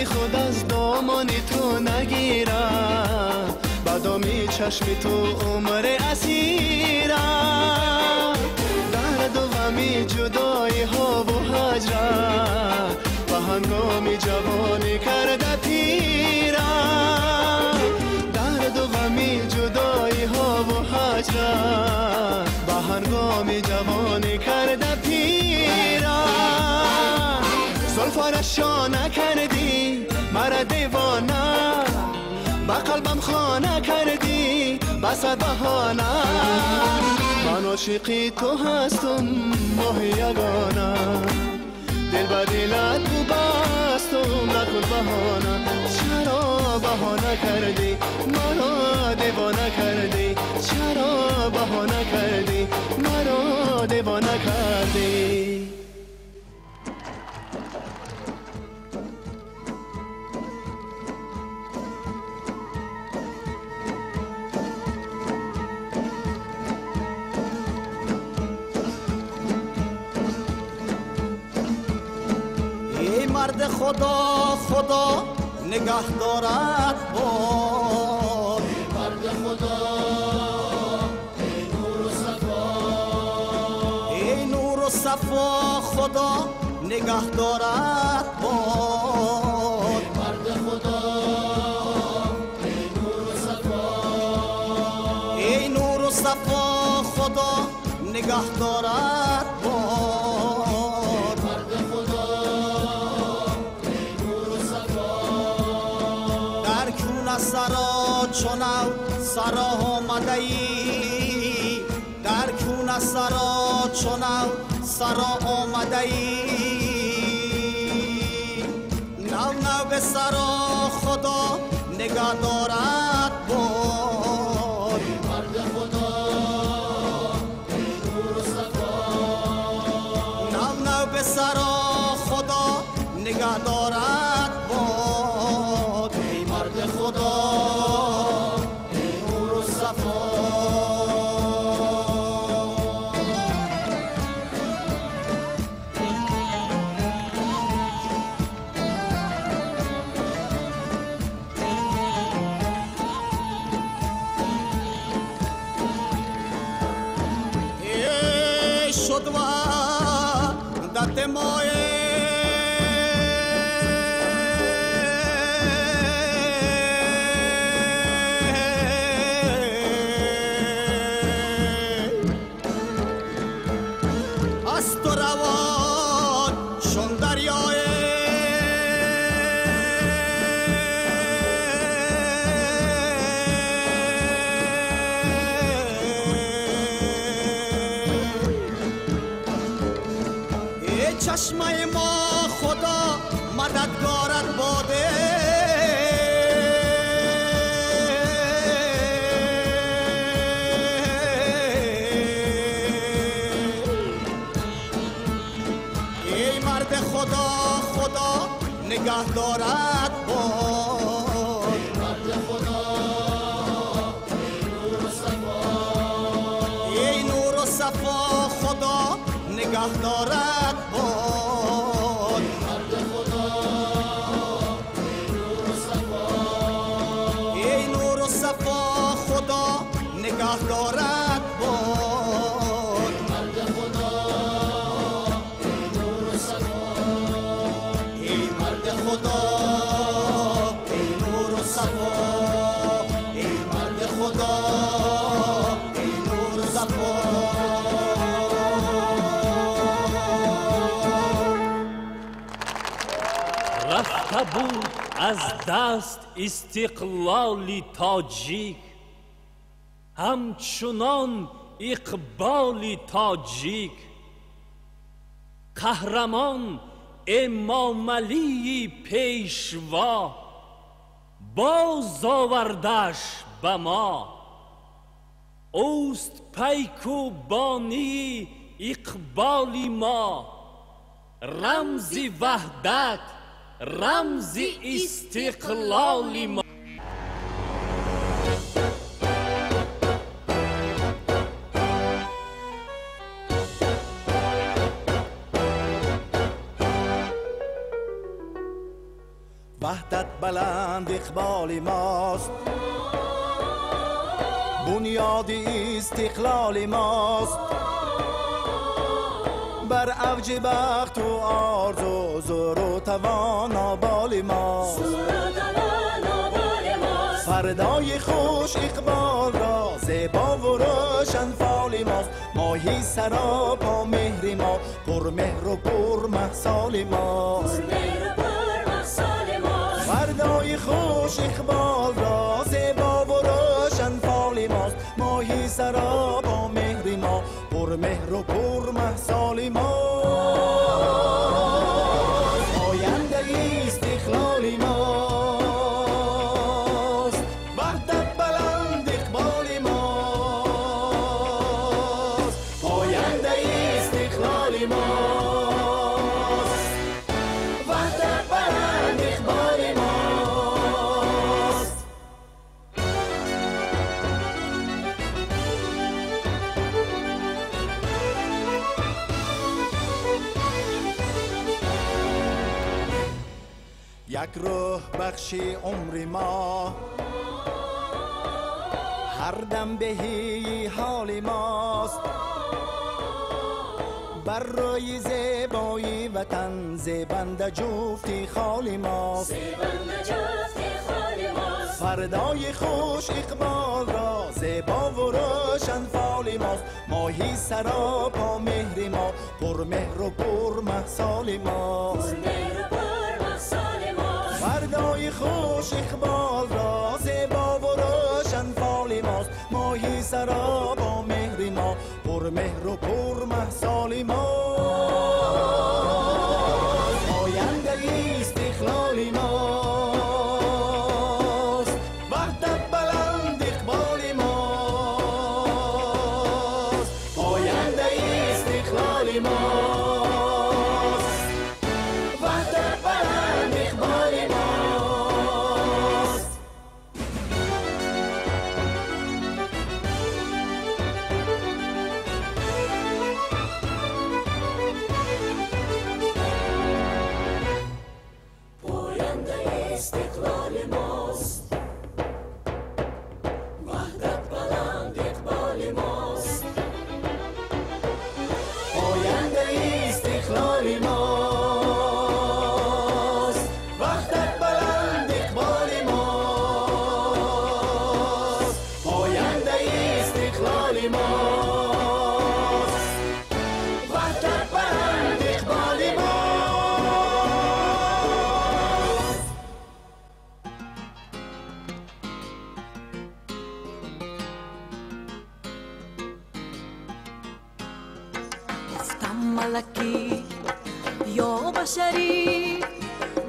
خود از دامان تو نگیرم، به دامی چشم تو عمر اسیرم. درد و غمی جدایی ها و هجرم، به هنگام جوانی کرده پیرم. درد و غمی جدایی ها و هجرم، به هنگام جوانی کرده پیرم. زلفانه شانه کردی مرا دیوانه، به قلبم خانه کردی بسد بهانه. من عاشقی تو هستم ماه یگانه، دل به دلت ببستم نکن بهانه. چرا بهانه کردی مرا دیوانه کردی؟ چرا بهانه کردی مرا دیوانه کردی؟ مرد خدا خدا نگه دارد باد، مرد خدا ای نور و صفا، ای نور و صفا خدا نگه دارد باد. مرد خدا ای نور و صفا، ای نور و صفا خدا نگه دارد باد. مرد خدا سرا چونو سرا آمده ای، در کون سرا چونو سرا آمده ای. نو نو به سرا خدا نگه دارد باد. مرد خدا ای نور و صفا، نو نو به سرا خدا نگه دارد باد. ای مرد خدا ای نور و صفا. شد وحدت مایه. از تو روان چون دریای چشمه ما خدا مددگارت باده. ای مرد خدا خدا نگه دارد باد. مرد خدا نور و صفا، ای نور و صفا خدا نگه دارد باد. مرد خدا نور و صفا، ای نور و صفا خدا نگه دارد باد. مرد خدا نور و صفا، ای مرد خدا ای نور و صفا، ای مرد خدا ای نور و صفا. رفته بود از دست استقلال تاجیک، همچنان اقبال تاجیک. قهرمان امام علی پیشوا، باز آوردش به ما. اوست پیک و بانی اقبال ما، رمز وحدت رمز استقلال ما. وحدت بلند اقبال ماست، بنیاد استقلال ماست. بر اوج بخت و آرزو زور و توانا بال ماست. فردای خوش اقبال را زیبا و روشن فال ماست. ماهی سراپا مهر ما، پر مهر و پر محصال ماست. فردای خوش اقبال را زیبا و روشن فال ماست. ماهی سراپا مهر ما، پر مهر و پر محصال ماست. آینده استقلال ماست، وحدت بلند اقبال ماست. آینده استقلال ماست، وحدت بلند اقبال ماست. یک روح بخشی عمر ما، هر دم بهی حال ماست. بر روی زیبایی وطن زیبنده جفتی خالی ماست. فردای خوش اقبال را زیبا و روشن فال ماست. ماهی سراپا مهر ما، پر مهر و پر محصال ماست. فردای خوش اقبال را زیبا و روشن فال ماست. ماهی سراپا مهر ما، پر مهر و پر محصال ماست. آینده استقلال ماست، وحدت بلند اقبال ماست. آینده استقلال ماست، وحدت بلند اقبال ماست. استقلال ماست، وحدت بلند اقبال ماست. малакӣ ё башарӣ,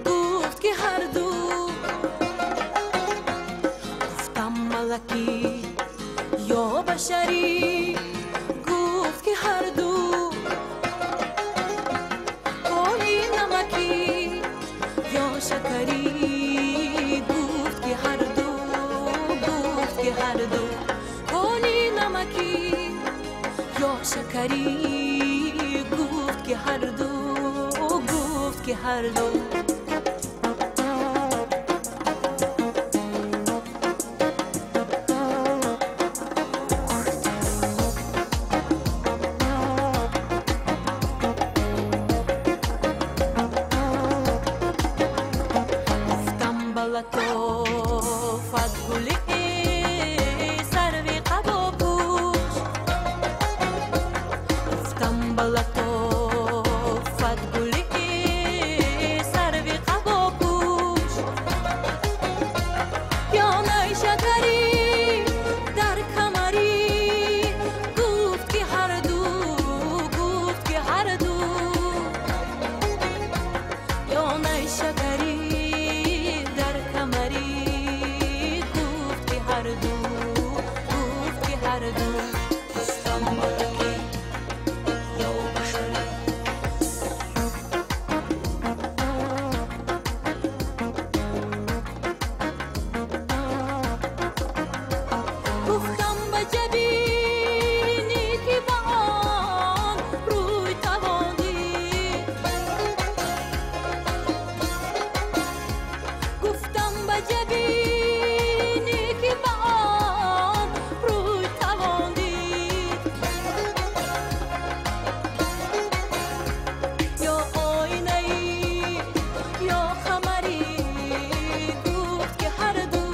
гуфт ки ҳар ду. Гуфтам малакӣ ё башарӣ, гуфт ки ҳар ду. Кони намакӣ ё шакарӣ, гуфт ки ҳар ду, гуфт ки ҳар ду. Кони намакӣ ё шакарӣ, гуфт ки ҳар ду, гуфт ки ҳар ду. Гуфтам ба латофат гули сарви қабопӯш, гуфтам ба латофат гули сарви қабопӯш, ё найшакарӣ дар камарӣ, гуфт ки ҳар ду, гуфт ки ҳар ду. Ё найшакарӣ дар камарӣ, гуфт ки ҳар ду, гуфт ки ҳар ду. Гуфтам малакӣ ё башарӣ. Гуфтам ба ҷабине ки ба он рӯй тавон дид, гуфтам ба ҷабине ки ба он рӯй тавон дид, ё оинаӣ ё қамарӣ, гуфт ки ҳар ду.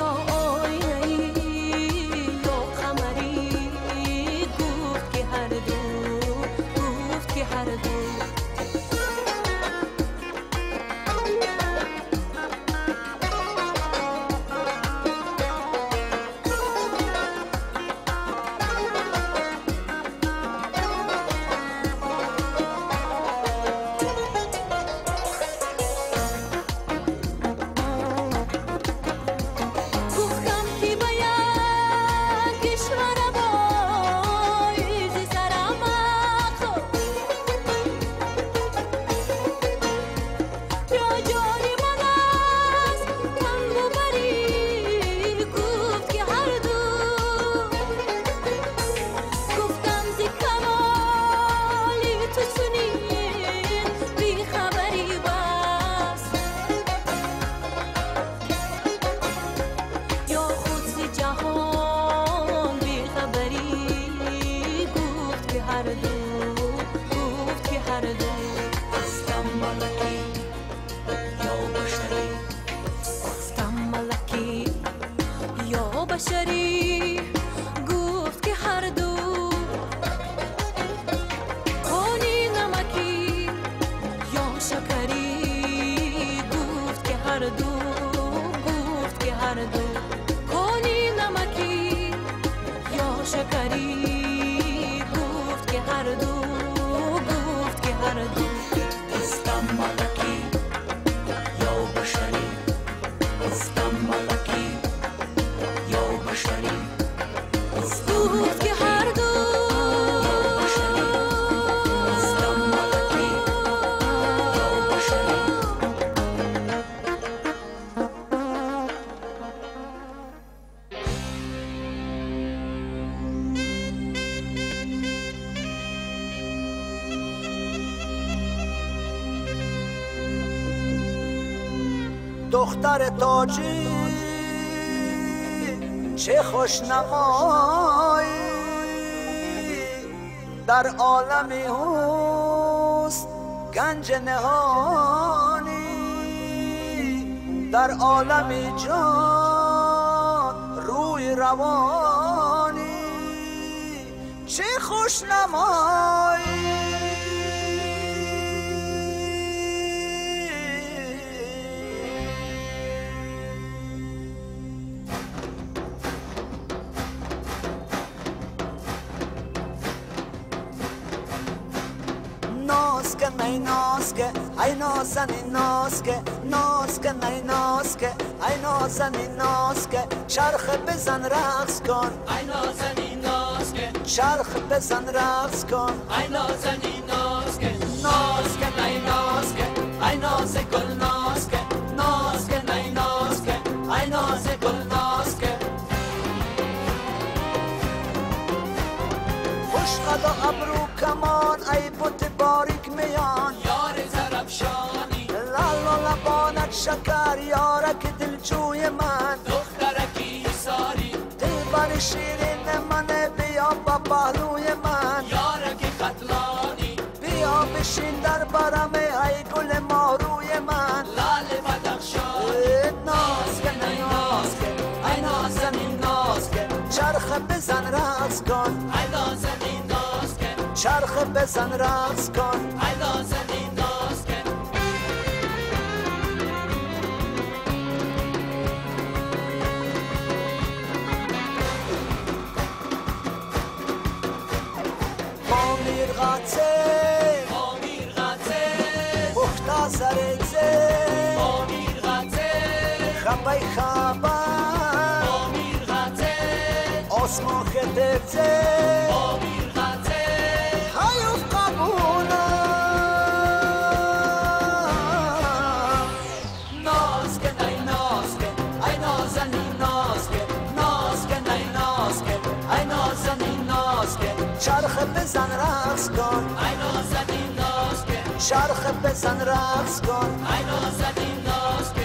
Ё оинаӣ ё қамарӣ, гуфт ки ҳар ду, гуфт ки ҳар ду. Гуфтам ки ба як кишвара боизи сарам ақл, ё ҷони ман аст тангу барӣ, гуфт ки ҳар ду. Гуфтам зи камоли ту чунин бехабарӣ бас, ё худ зи ҷаҳон бехабарӣ, гуфт ки ҳар ду, гуфт ки ҳар ду. Гуфтам малакӣ ё башарӣ, гуфтам малакӣ ё башарӣ, гуфт ки ҳар ду. Кони намакӣ ё шакарӣ, гуфт ки ҳар ду, гуфт ки ҳар ду. Кони намакӣ ё шакарӣ, гуфт ки ҳар ду, гуфт ки ҳар ду. Гуфтам малакӣ ё башарӣ, гуфтам малакӣ ё башарӣ, гуфт ки ҳар ду. Гуфтам малакӣ ё башарӣ. دختر تاجی چه خوش نمایی، در عالم حسن گنج نهانی، در عالم جان روی روانی، چه خوش نمایی. نازنین ناز که ناز کن ای ناز که ای نازنین ناز که چرخ بزن رقص کن ای نازنین ناز که چرخ بزن رقص کن ای نازنین ناز که ناز کن ای ناز که ای ناز گل ناز که ناز کن ای ناز که ای ناز گل ناز که خوش قدا ابرو کمان ای بت باریک میان یار زرفشانی لال و لبانت شکر یارک دلجوی من دخترکی ساری دلبر شیرین من بیا با پهلوی من یارک ختلانی بیا بشین در برم ای گل ماروی من لال بدخشانی ناز کن ای ناز کن ای نازنین ناز کن چرخ بزن رقص کن ای نازنین ناز کن چرخ بزن رقص کن ای نازنین ناز کن پامیر غاڅه پامیر غاڅه پختا سرځه پامیر غاڅه خبای خبا پامیر غاڅه آسمان خدرځه پامیر غاڅه هایوف قبولا ناز کن ای ناز کن ای نازنین ناز کن ناز کن ای ناز کن ای نازنین ناز کن چرخ بزن رقص کن ای نازنین ناز کن چرخ بزن رقص کن ای نازنین ناز کن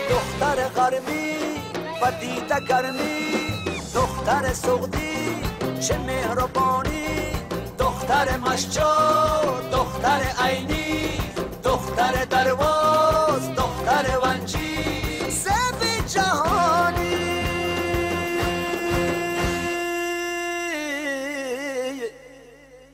دختر غربی و دیده گرمی دختر سغدی چه مهربانی دختر مشجا دختر عینی دختر درواز دختر ونجی زب جهانی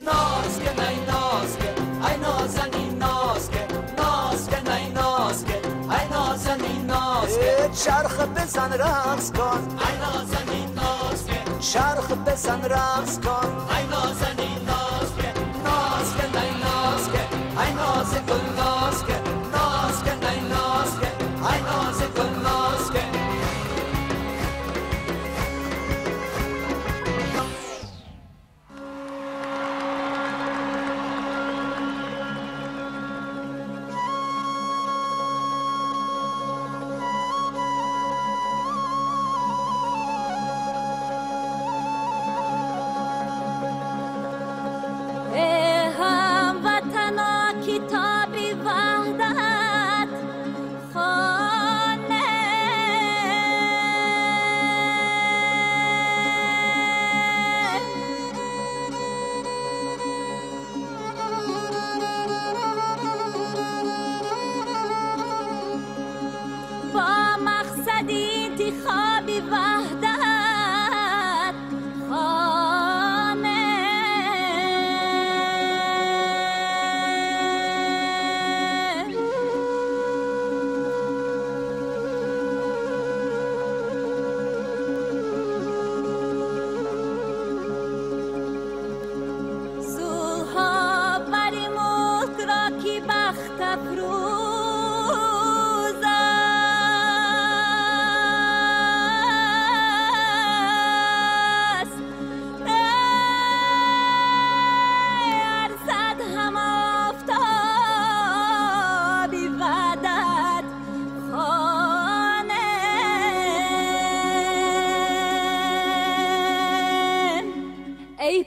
ناز کن ای ناز کن ای نازنین ناز کن ناز کن ای ناز کن ای نازنین ناز کن چرخ بزن رقص کن ای نازنین ناز کن چرخ بزن رقص کن ای نازنین ناز کن ناز کن ای ناز کن ای ناز گل ناز کن ناز کن ای ناز کن ای ناز گل ناز کن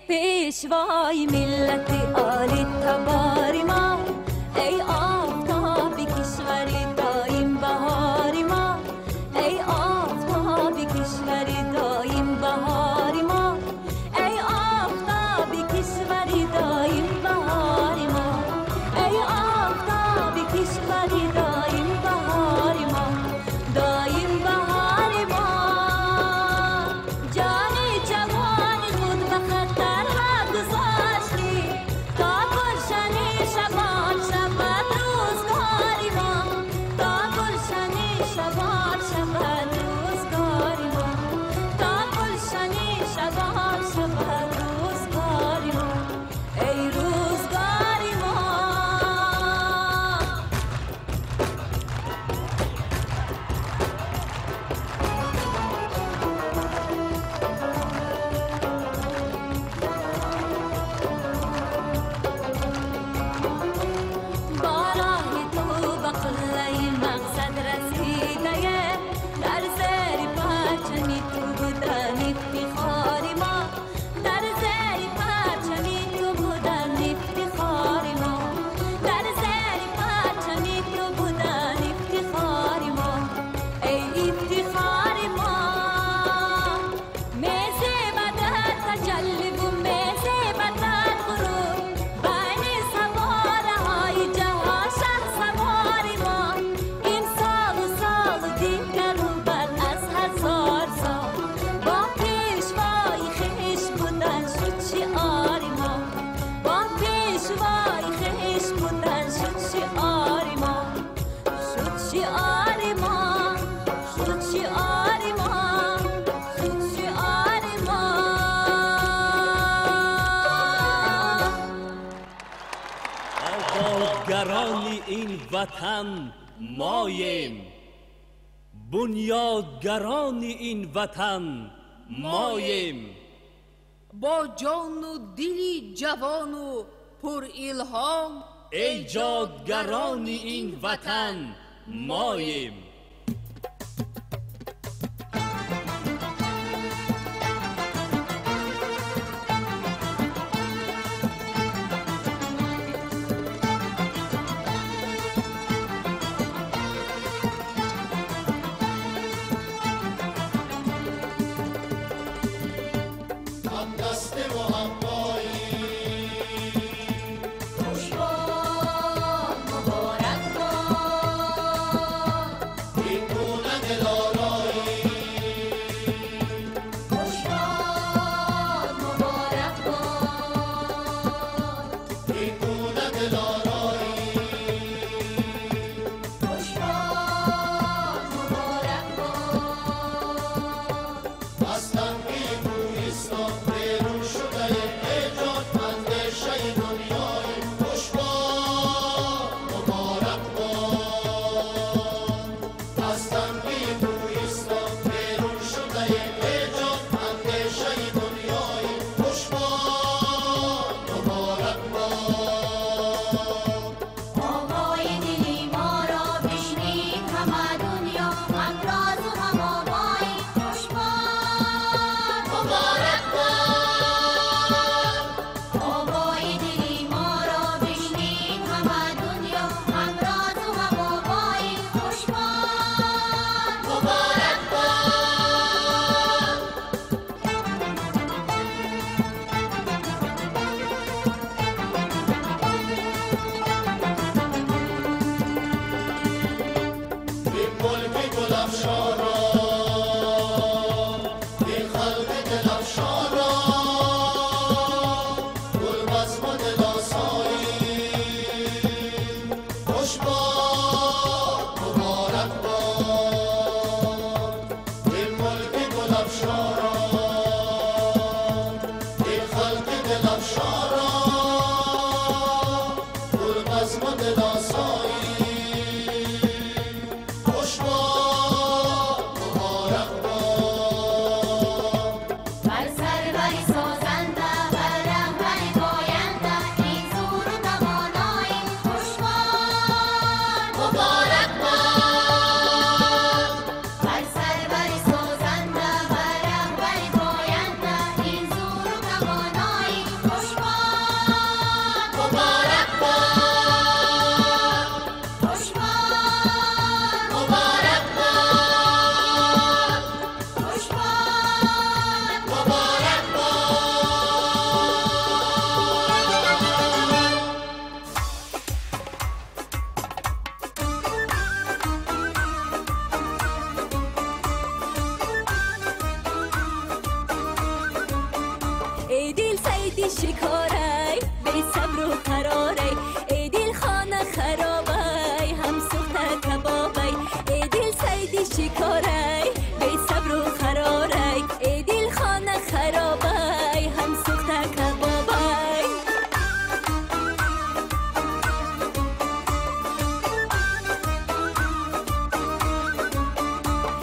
پیشوای ملت عالی تبار ما ای آفتاب کشور دایم بهار ما ای آفتاب کشور دایم بهار ما ای آفتاب کشور دایم بهار ما ای آفتاب کشور دایم بهار ما دایم بهار ما جان جوان خود به خطر گذاشتی تا گلشن شباب مقصد رسیده. در زیر پرچمی تو بودن افتخار ما، در زیر پرچمی تو بودن افتخار ما، در زیر پرچمی تو بودن افتخار ما، ای افتخار ما. میزه بدر تجلی و میزه بدر غرور، بین سواره های جهان شه سوار ما. این سال و سال دیگر و بعد از هزار سال، با پیشوای خویش بودن شد شعار ما، با پیشوای خویش بودن شد شعار ما، شد شعار ما، شد شعار ما، شد شعار ما. آبادگران این وطن ماییم، بنیادگران این وطن ماییم. با جان و دلی جوان و پر الهام، ایجادگران این وطن ماییم. هم دسته و هم پایی، خوش باد مبارک باد، این گونه دلارایی، خوش باد مبارک باد، این گونه دلارایی، خوش باد مبارک باد. از تنگی کوهستان بیرون شده ایجاد اندیشه دنیای. خوش باد مبارک باد، از تنگی کوهستان بیرون شده ایجاد اندیشه دنیای. خوش باد مبارک باد. آوای دلی ما را بشنید همه دنیا، هم راز و هم آوایی. خوش باد مبارک باد. آوای دلی ما را بشنید همه دنیا، هم راز و هم آوایی. خوش باد مبارک باد. این ملک گل افشان را، این خلق دل افشان را، گل بزم و دل آسایی. خوش باد مبارک باد، این ملک گل افشان را، این خلق دل افشان را، گل بزم و دل آسایی. خوش باد مبارک باد. بر سروری سازنده، بر رهبری پاینده، این زور و توانایی. خوش باد مبارک باد. بر سروری سازنده، بر رهبری پاینده، این زور و توانایی. خوش باد مبارک باد. خوش باد مبارک باد. خوش باد مبارک باد. ای دل سیدی شکاری، بی صبر و قراری، ای دل خانه خرابی، هم سوخته کبابی. ای دل سیدی شکاری، بی صبر و قراری، ای دل خانه خرابی، هم سوخته کبابی.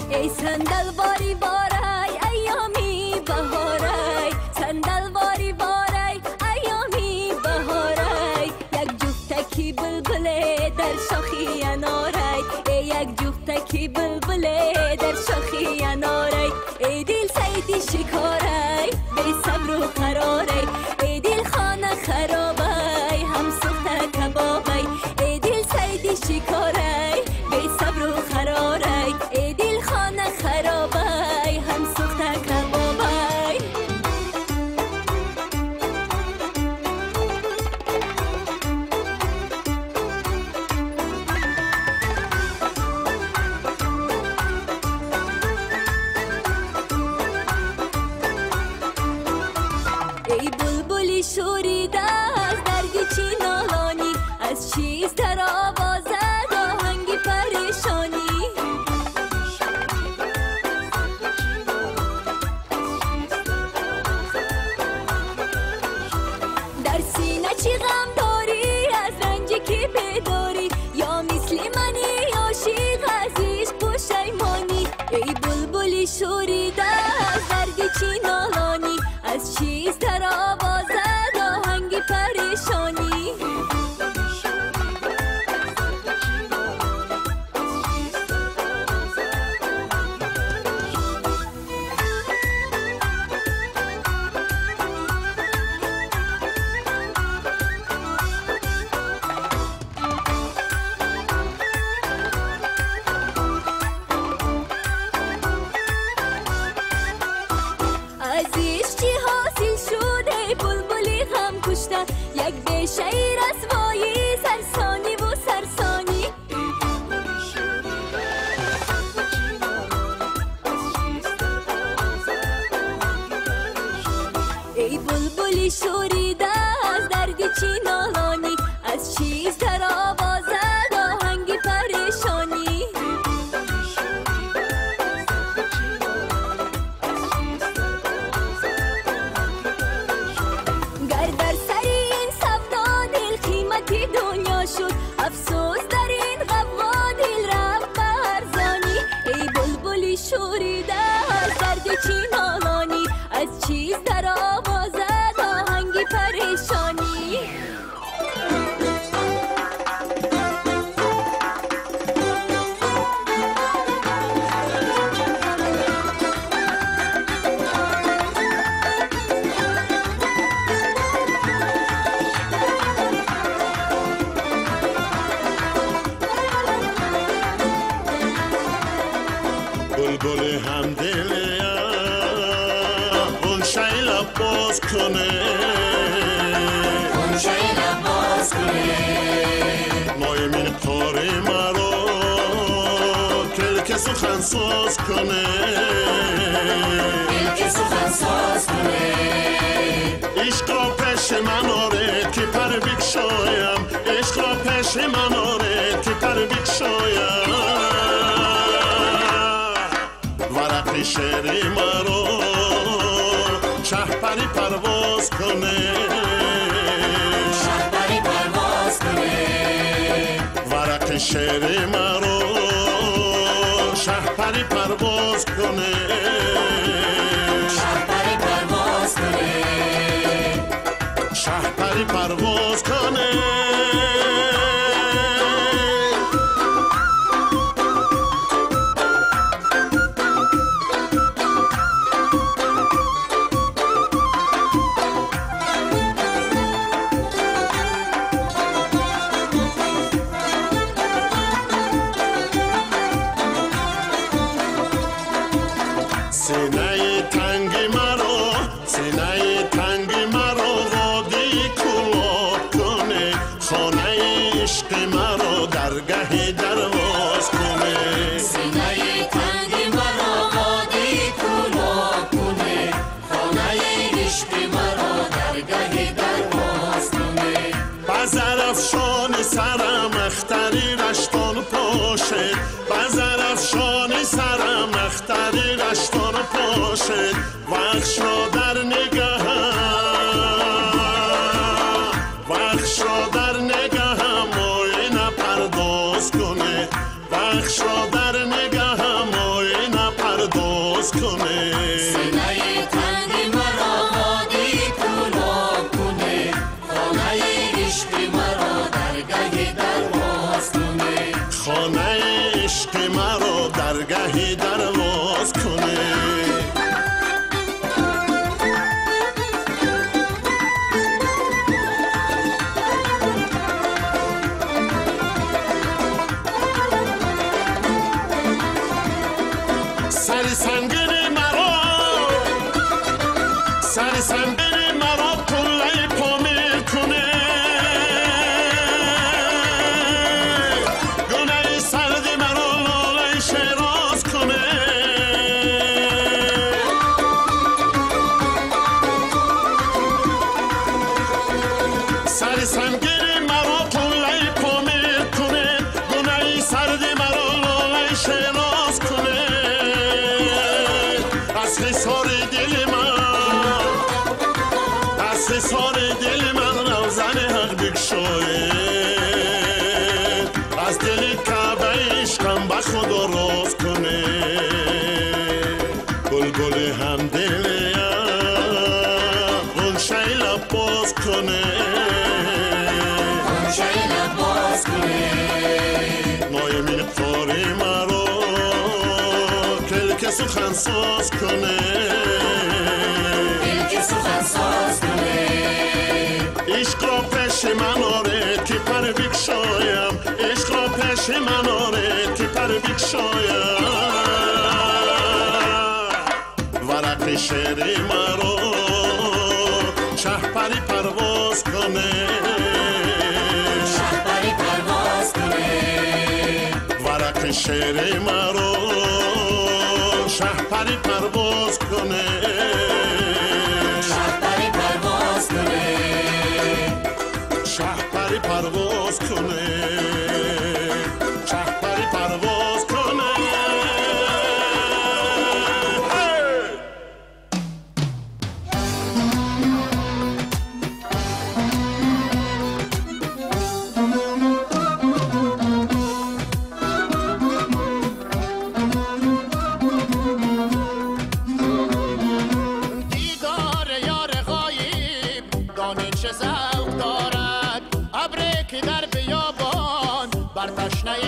ای صندل باری بارای، ایامی بهارای، صندل باری بارای، ایامی بهارای. یک جفتکی بلبله در شاخی انارای، ای یک ки булбуле дар шохи анорай. Эй дил сайди шикорай, бесабру қарорай. Эй дил хона харобай, ҳам сӯхта кабобай. Эй дил сайди шикорай, бесабру қарорай. Эй дил хона харобай, ҳам сӯхта кабобай. Эй булбули шурида аз дарди чӣ нолонӣ, аз чиз дар овозад оҳанги парешонӣ. Дар сина чӣ ғам дорӣ, аз ранҷи ки бедорӣ, ё мисли манӣ ошиқ аз ишқ пушаймонӣ. Эй булбули шурида аз дарди чӣ нолонӣ, аз чиз дар овозад оҳанги парешонӣ. Аз ишқ чӣ ҳосил шуд, эй булбули ғам кушта, як бешаи расвоӣ сарсониву сарсонӣ. Эй булбули шурида аз дарди чӣ нолонӣ, аз чиз дар овозад оҳанги парешонӣ. Гар дар сари ин савдо дил қимати дунё шуд, афсӯс дар ин ғавғо дил рафт ба арзонӣ. Эй булбули шурида аз дарди чӣ нолонӣ, аз чиз дар овозад оҳанги парешонӣ. Булбули ҳамдилия ғунчаи лаб боз куне, ғунчаи лаб боз куне. Мои қори маро келке сухансоз куне, келке сухансоз куне. Ишқро пеши ман оред ки пар бикшоям, ишқро пеши ман оред ки пар бикшоям. Варақи шеъри маро шаҳпари парвоз куне, шаҳпари парвоз куне. Варақи шеъри маро шаҳпари парвоз куне, шаҳпари парвоз куне, шаҳпари парвоз куне. Синаи танги маро, синаи танги маро водии кӯлоб куне, хонаи ишқи маро даргаҳи дарвоз куне. Синаи танги маро водии кӯлоб куне, хонаи ишқи маро даргаҳи дарвоз куне. Ба зарафшони сарам ахтари раштон пошед, ба зарафшони сарам ахтари раштон пошед. Вахшро дар нигаҳам, вахшро дар нигаҳам оина пардоз куне, вахшро дар нигаҳам оина пардоз куне. Синаи танги маро водии кӯлоб куне, хонаи ишқи маро даргаҳи дарвоз куне. Хонаи ишқи عشق مرا درگهی درواز کنه. سر سنگین مرا، سر سنگین مرا قله پامیر کنه، گونه سرد مرا لاله شیراز کنه. سر سنگین مرا قله پامیر کنه، گونه سرد مرا لاله شیراز کنه. از حصار دل من، از حصار دل من روزن حق بکشاید، از دل کعبه عشقم به خدا راز کنه. بلبل هم دلیم غنچه لب باز کنه، غنچه لب باز کنه. نایمین قاری مرا کلک سخن ساز کنه، کلک سخن ساز کنه. عشق را پیش من آره که پر بکشایم، عشق را پیش من آره که پر بکشایم. ورق شعر مرا شهپری پرواز کنه، شهپری پرواز کنه. ورق شعر مرا شهپری پرواز کنه، شهپری پرواز کنه، شهپری پرواز کنه، شهپری پرواز کنه. دیدار یار غایب دانی چه ذوق دارد، ابری که در بیابان بر تشنه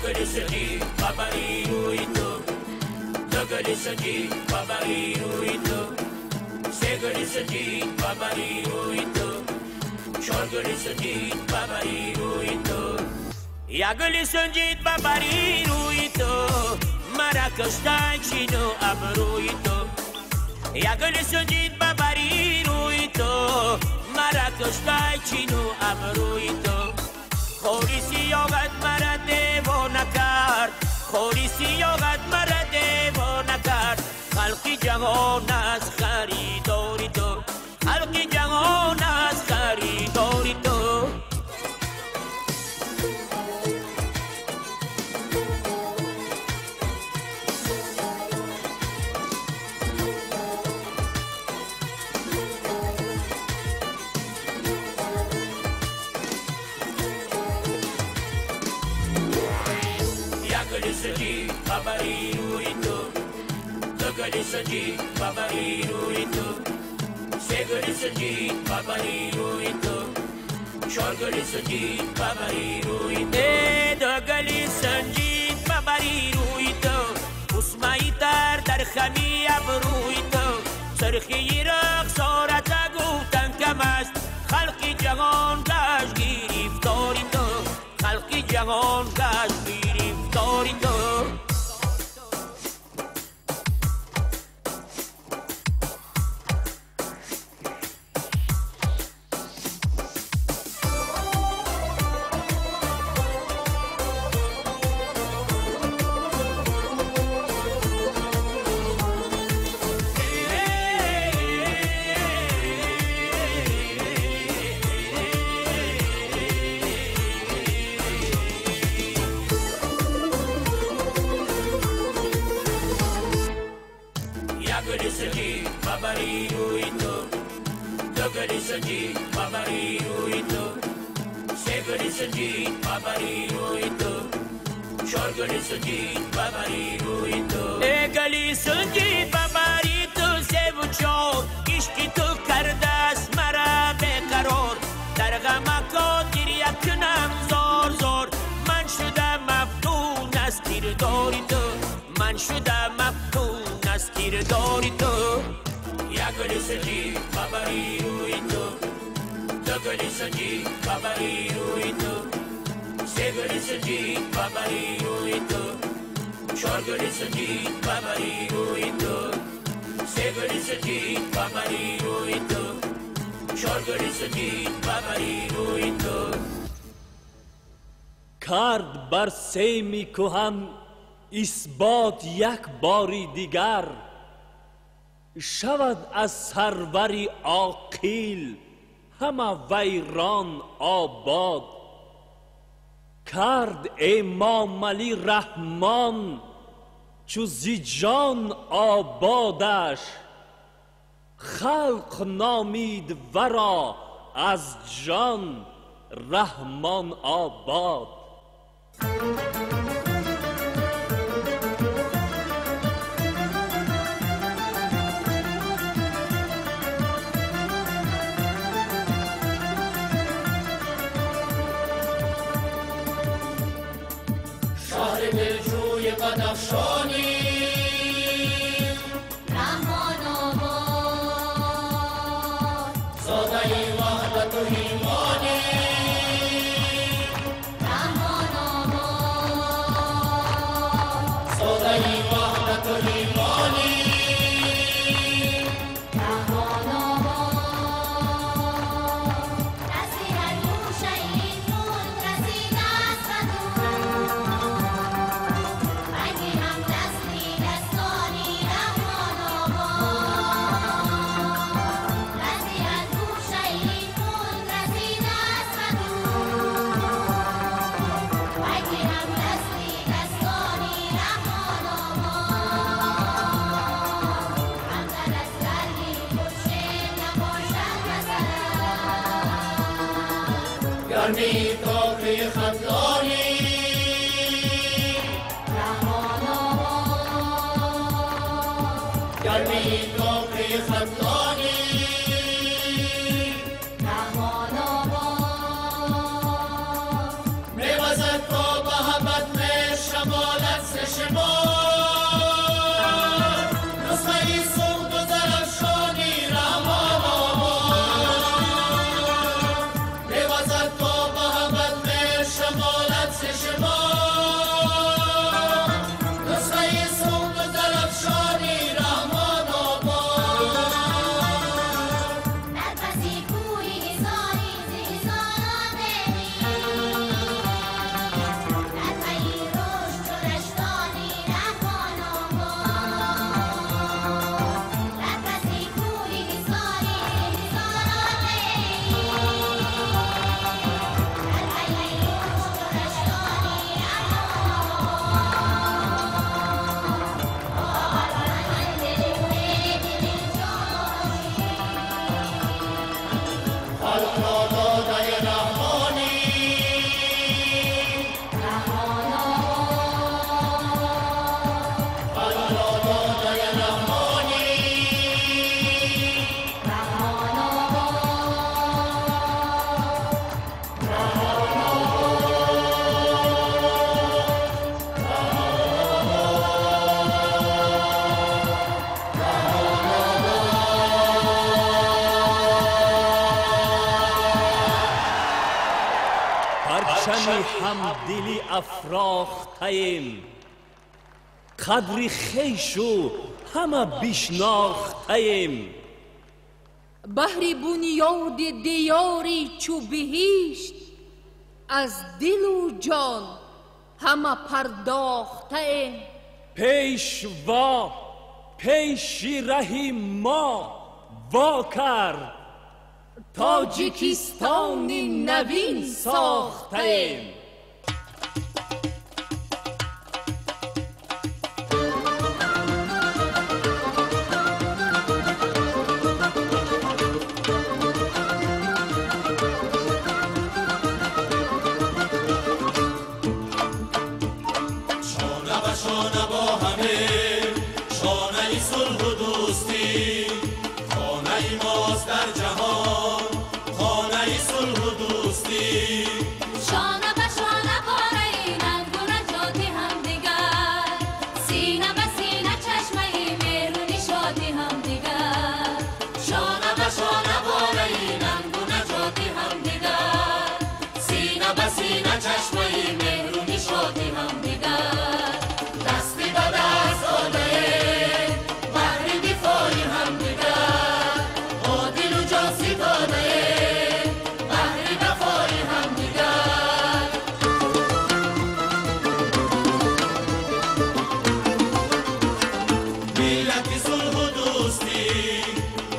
گلی سنجید بابری روی تو، دو گلی سنجید بابری روی تو، سه گلی سنجید بابری روی تو، چهار گلی سنجید بابری روی تو، یک گلی سنجید بابری روی تو، مرا کشتن چین و ابروی تو، یک گلی سنجید بابری روی تو، مرا کشتن چین و ابروی تو، خوری سیاقت مرا دیوانه کرد، خوری سیاقت مرا دیوانه کرد، خلق جهان از خریداری تو، خلق جهان از خریداری تو. بابری روی تو، دو گلی سنجید بابری روی تو، سه گلی سنجید بابری روی تو، چهار گلی سنجید بابری روی تو، دو گلی سنجید بابری روی تو، اسمایی تر در خمی ابروی تو، سرخی رخسارت گفتن کم است، خلق جهان گشت گرفتاری تو، خلق جهان گشت گرفتاری تو. گلی سنجید بابری تو، سه و چهار عشقی تو کرده است مرا بیقرار، در غم گریه کنم زار زار، من شدم مفتون از کردار تو، من شدم مفتون از کردار تو. یک گلی سنجید بابری روی تو، دو گلی سنجید بابری روی تو، سه گلی سنجید بابری روی تو، چهار گلی سنجید بابری روی تو، سه گلی سنجید بابری روی تو، چهار گلی سنجید بابری روی تو. کرد بر سیمی کهن اثبات یک باری دیگر، شود از سروری عاقل همه ویران آباد. کرد امام علی رحمان چو زی جان آبادش، خلق نامید ورا از جان رحمان آباد. بدخشانی رحمان آباد، زاده وحدت و ایمانی رحمان آباد، زاده وحدت و ایمانی رحمان آباد. رسید گوشه این ملک رسید از گرمی تاقی خطلانی رحمان آباد، گرمی تاقی خطلانی رحمان آباد. میوزد تا به هبت می ҳамдилӣ афрохтаем, қадри хешу ҳама бишнохтаем. Баҳри бунёди диёри чу биҳишт аз дилу ҷон ҳама пардохтаем. Пешво пеши раҳи мо во кард, Тоҷикистони навин сохтаем. Шона ба шона бо ҳаме, шонаи сулҳу дӯстӣ, хонаи мост дар ҷаҳон, хонаи сулҳу дӯстӣ. Шона ба шона пораи нангу наҷоти ҳамдигар, сина ба сина чашмаи меҳру нишоти ҳамдигар. Шона ба шона пораи нангу наҷоти ҳамдигар, сина ба сина чашмаи меҳру нишоти ҳамдигар. Дасти ба даст додаем баҳри дифои ҳамдигар, бо дилу ҷон ситодаем баҳри вафои ҳамдигар. Миллати сулҳу дӯстӣ,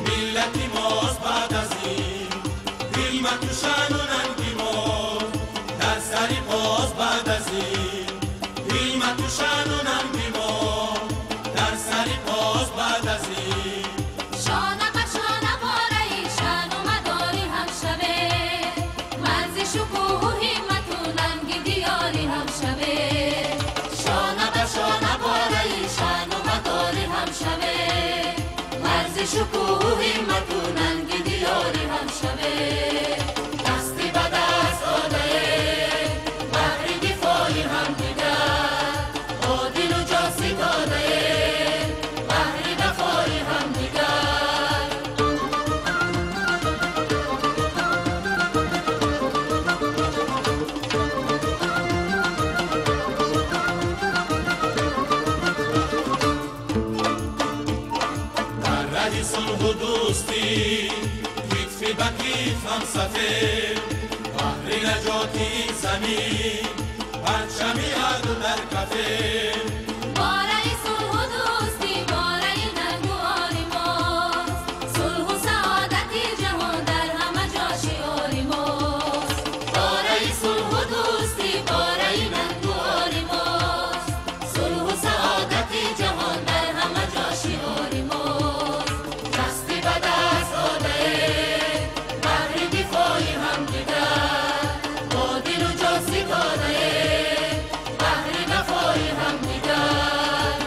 миллати мост баъд аз ин, ҳиммату шаъну нанги мо дар сари пост баъд аз ин, ҳиммату шаъну нанги мо дар сари пост баъд аз ин. Шона ба шона пораи шаъну мадори ҳам шавем, марзи шукӯҳу ҳиммату нанги диёри ҳам шавем. Шона ба шона пораи шаъну мадори ҳам шавем, марзи шукӯҳу ҳиммату нанги диёри ҳам шавем. Дасти ба даст додаем баҳри дифои ҳамдигар, бо дилу ҷон ситодаем баҳри вафои ҳамдигар. Дар раҳи сулҳу дӯстӣ китфи ба китф ҳамсафем, баҳри наҷоти ин замин парчами адл дар кафем. Бораи сулҳу дӯстӣ, бораи нангу ори мост, сулҳу саодати ҷаҳон дар ҳама ҷо шиори мост. Бораи сулҳу дӯстӣ, бораи нангу ори мост, сулҳу саодати ҷаҳон дар ҳама ҷо шиори мост. Дасти ба даст додаем баҳри дифои ҳамдигар, бо дилу ҷон ситодаем баҳри вафои ҳамдигар.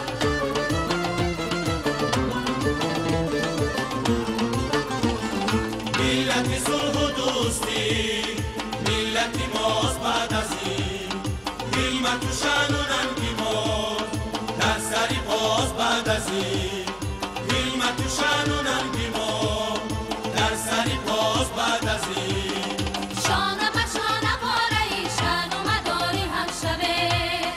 Миллати сулҳу дӯстӣ, миллати мост баъд аз ин, ҳиммату шаъну нанги мо дар сари пост баъд аз ин, ҳиммату шаъну нанги мо дар сари пост баъд аз ин. Шона ба шона пораи шаъну мадори ҳам шавем,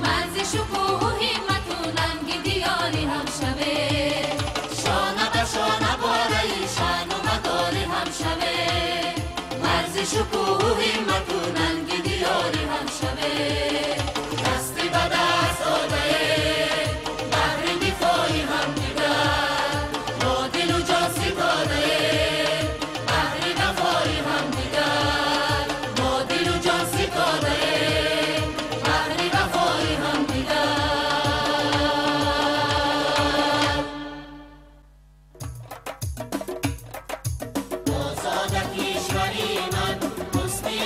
марзи шукӯҳу ҳиммату нанги диёри ҳам шавем. Шона ба шона пораи шаъну мадори ҳам шавем, марзи шукӯҳу ҳиммату нанги диёри ҳам шавем. Дасти ба даст додаем баҳри дифои ҳамдигар, бо дилу ҷон ситодаем баҳри вафои ҳамдигар, бо дилу ҷон ситодаем баҳри вафои ҳамдигар. Озода кишвари ман, ҳусни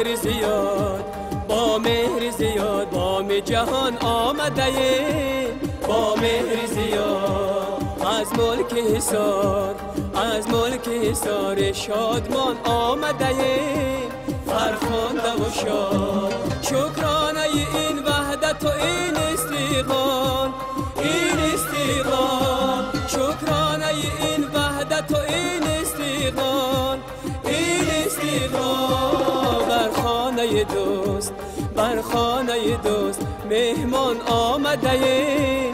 меҳри зиёд, бо меҳри зиёд боми ҷаҳон омадаем, бо меҳри зиёд аз мулки ҳисор, аз мулки ҳисор шодмон омадаем, фархунда ва шод. Шукронаи ин ваҳдат ва ин истиқлол, ин истиқлол. Шукронаи ин ваҳдат ва ин истиқлол, ин истиқлол. Бар хонаи дӯст, бар хонаи дӯст меҳмон омадаем,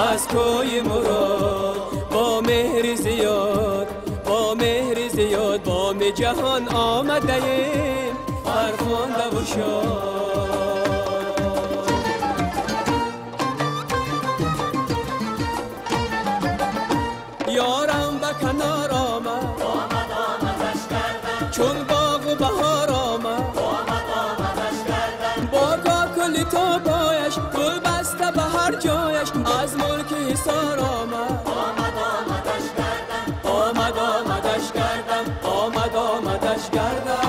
аз кӯи мурод бо меҳри зиёд, бо меҳри зиёд боми ҷаҳон омадаем, фархунда ва шод. Ёрам ба канор омад, омад омадаш кардам, чун боғу баҳор омад, омад омадаш кардам, бо кокули тобояш гул баста ба ҳар ҷояш, аз мулки ҳисор омад, омад омадаш кардам, омад омадаш кардам, омад омадаш кардам.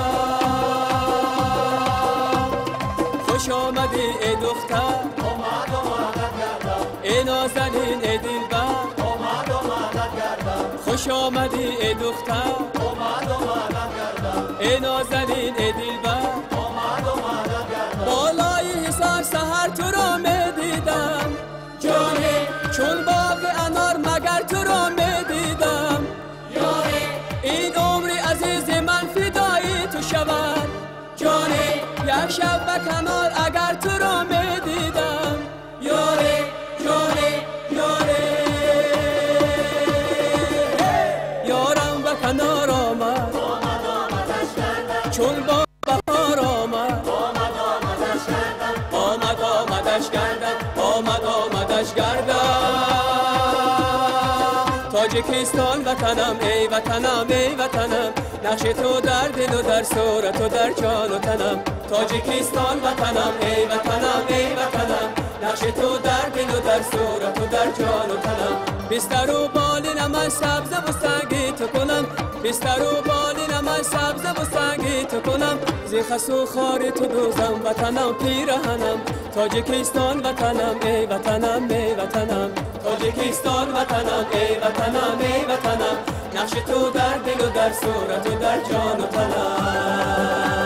Хуш омадӣ эй духтар, омад омадат кардам, эй нозанин, эй дилбар, омад омадат кардам. Хуш омадӣ эй духтар, омад омадат кардам, эй нозанин, эй дилбар, омад омадат кардам. Болои ҳисор саҳар туро медидам, ҷоне чун боғи анор магар туро медидам, ёре ин умри азизи ман фидои ту шавад, ҷоне як шаб ба канор агар туро медидам, ёре ҷоне ёре. Ёрам ба канор омад, омад омадаш кардам, чун боғ баҳор омад, омад омадаш кардам, омад омадаш кардам, омад омадаш кардам. Тоҷикистон ватанам, эй ватанам, эй ватанам, нақши ту дар дилу дар сурату дар ҷону танам. Тоҷикистон ватанам, эй ватанам, эй ватанам, нақши ту дар дилу дар сурату дар ҷону танам. Бистару болина ман сабзаву санги ту кунам, бистару болина ман сабзаву санги ту кунам, зи хасу хори ту дӯзам ватанам пираҳанам. Тоҷикистон ватанам, эй ватанам, эй ватанам, Тоҷикистон ватанам, эй ватанам, эй ватанам, нақши ту дар дилу дар сурату дар ҷону танам.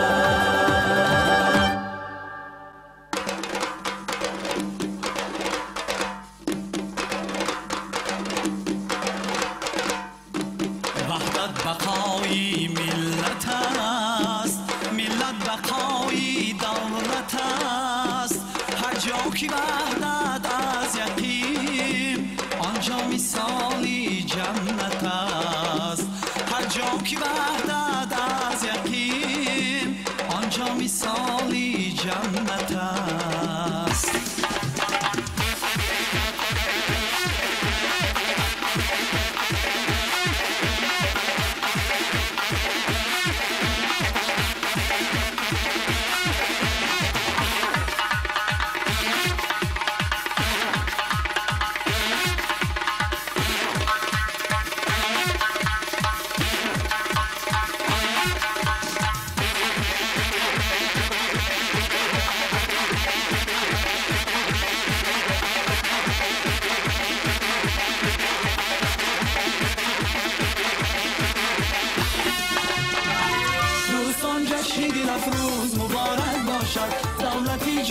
Ваҳдат бақои миллат аст, миллат бақои давлат аст. Ҳар ҷо ки ваҳдат аз яқин, он ҷо мисоли ҷаннат аст. Ҳар ҷо ки ваҳдат аз яқин, он ҷо мисоли ҷаннат аст.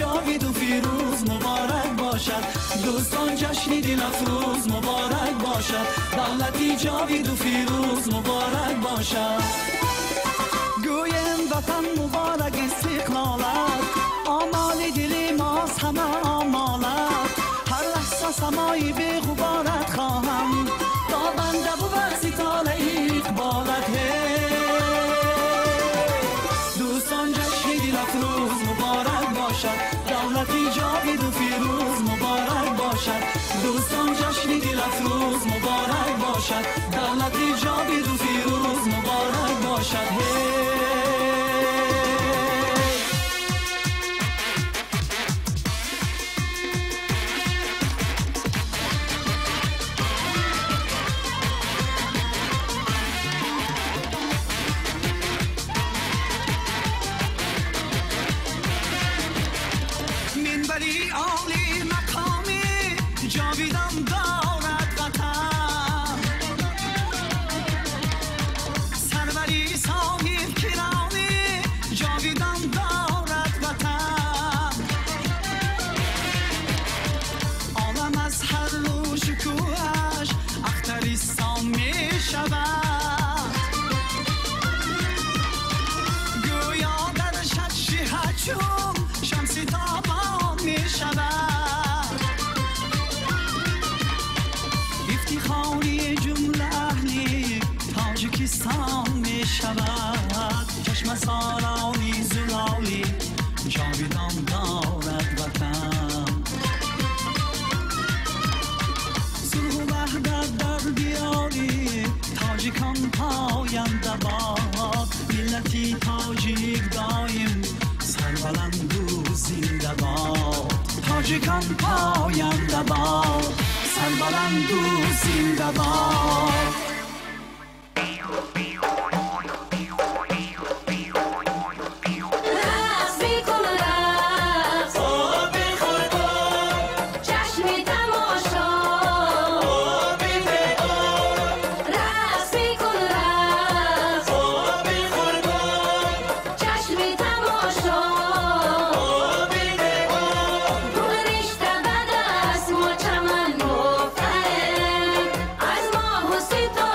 جاوید و فیروز مبارک باشد، دوستان جشن دل افروز مبارک باشد، دولتی جاوید و فیروز مبارک باشد. گویم وطن مبارک استقلالت، آمال دل ماست همه آمالت، هر لحظه سمایی به غبارت خواهم، تا بنده بود ستاره اقبالت. دوستان جشن دل افروز مبارک باشد، دولتی جاوید و فیروز مبارک باشد، دوستان جشن دل افروز مبارک باشد، دولتی جاوید و فیروز مبارک باشد. ҷовидон дорад ватан. Сарвари соҳибкиронӣ ҷовидон дорад ватан. Олам аз ҳар рӯ шукӯҳаш ахтарисон мешавад. Гӯё дар шаши ҳаҷум шамси тобон мешавад. Ифтихори ҷумла аҳли Тоҷикистон мешавад. Чашмасорони зулолӣ ҷовидон дорад ватан. Сулҳу ваҳдат дар диёри тоҷикон поянда бод. Миллати тоҷик доим сарбаланду зинда бод. Тоҷикон поянда бод, сарбаланду зинда бод. رقص میکن رقص، چشمی تماشا. رقص میکن رقص، چشمی تماشا. گل رشته به دست ما چمن گفته‌ایم، از ماه و ستاره.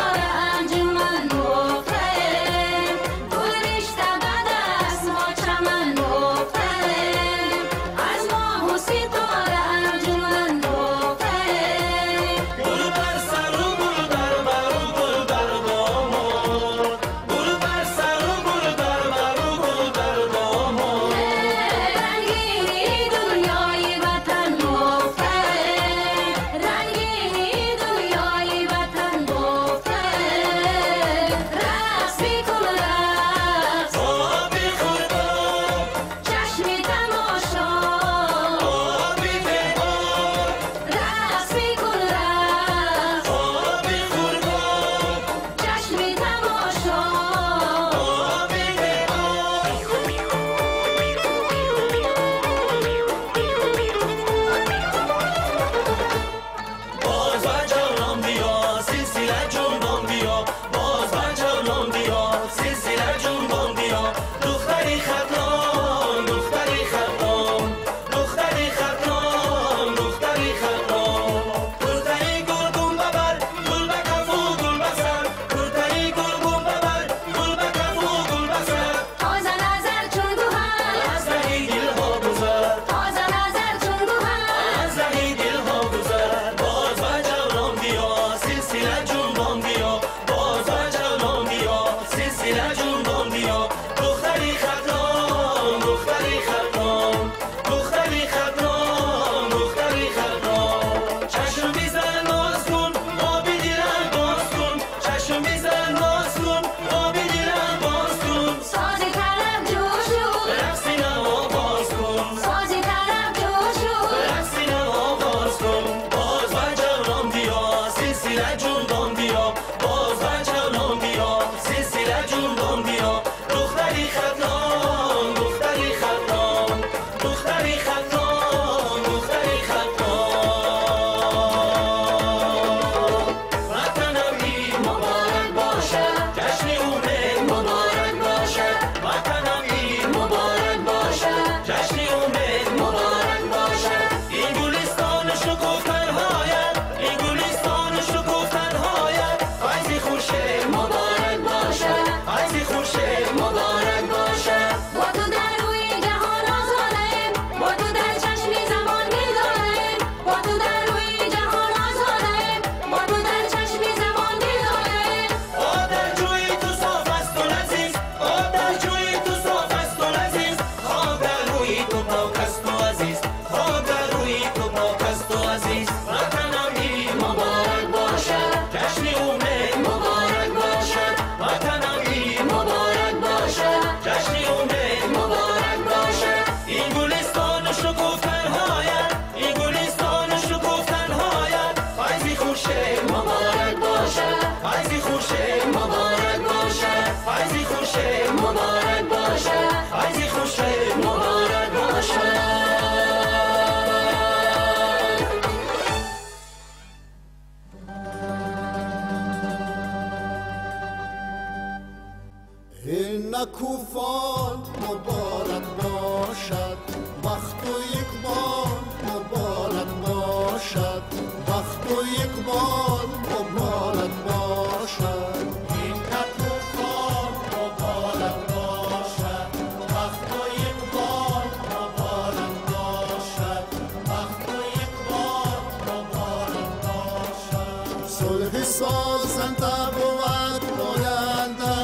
نکوفان مبارک باشد، بخت و اقبال مبارک باشد، بخت و اقبال مبارک باشد. این نکوفان مبارک باشد، بخت و اقبال مبارک باشد، بخت و اقبال مبارک باشد. صلح سازنده بود پاینده،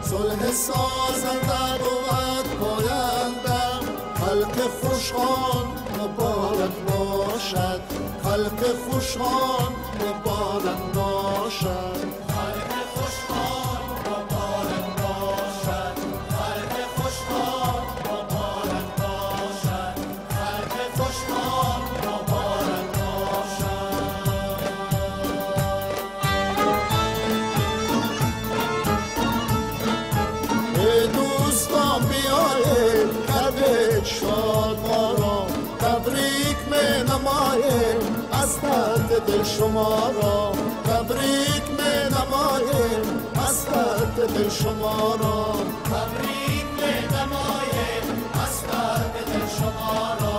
صلح سازنده بود پاینده، خلق خوشحال مبارک باشد، خلق خوشحال مبارک باشد، خلق خوشحال مبارک باشد، خلق خوشحال مبارک باشد، خلق خوشحال مبارک باشد. ای دوستان بیایید کرده شاد ما را، تبریک می نماییم از درد دل شما را، تبریک می نماییم از درد دل شما را، تبریک می نماییم از درد دل شما را،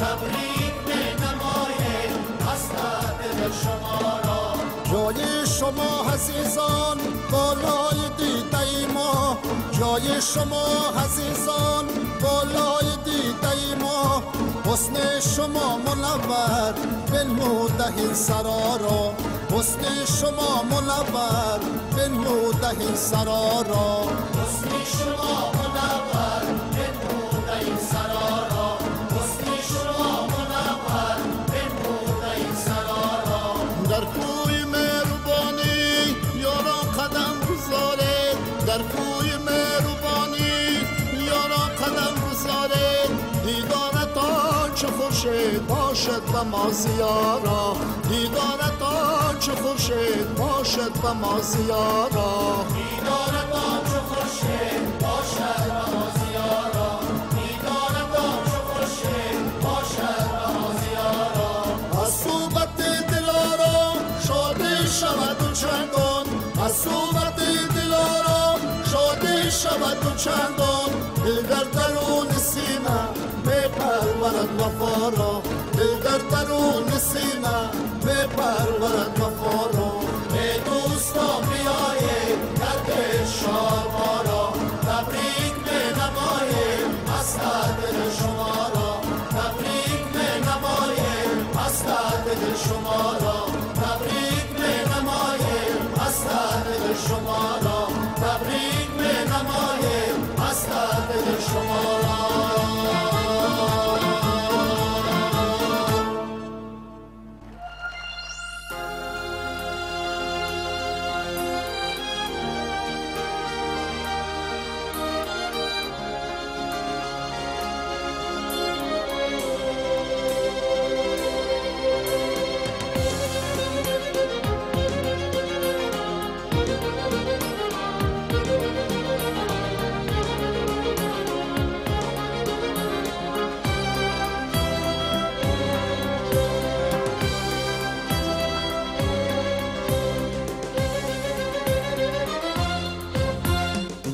تبریک می نماییم از درد دل شما را. جای شما عزیزان بالای دیده ما، جای شما عزیزان بالای دیده ما، حسن شما منور بنموده این سرا را، حسن شما منور بنموده این سرا را، حسن شما منور بنموده این سرا را، حسن شما منور بنموده این سرا را. در کوی مهربانی یاران قدم گذارید، در کوی مهربانی یاران قدم گذارید، دیدارتان چه خورشید باشد و ما زیارا، دیدارتان چه خورشید باشد و ما زیارا، دیدارتان چه خورشید باشد و ما زیارا، دیدارتان چه خورشید باشد و ما زیارا. از صحبت دلارا شادی شود و چندان، از صحبت دلارا شادی شود و چندان، دل در درون سینه می پرورد وفا را، دل در درون سینه می پرورد وفا را. ای دوستان بیایید کرده شاد ما را، تبریک می نماییم از دل شما را، تبریک می نماییم از دل شما را، تبریک می نماییم از دل شما را، تبریک می نماییم از دل شما را.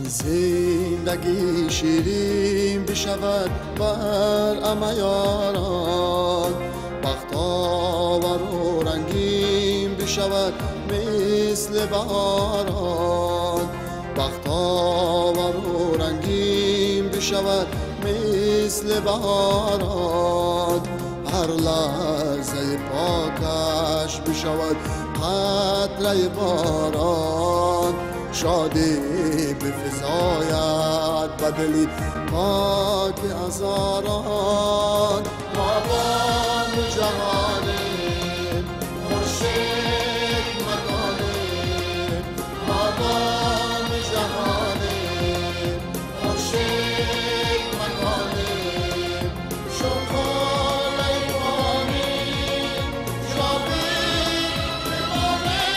زندگی شیرین بشود بر همه یاران، بخت آور و رنگین بشود مثل بهاران، بخت آور و رنگین بشود مثل بهاران، هر لحظه پاکش بشود قطره باران، شادی بفزاید بدلی پاک هزاران. ما بام جهانیم خورشید مکانیم، ما بام جهانیم خورشید مکانیم، چون خانه بانیم جاوید بمانیم،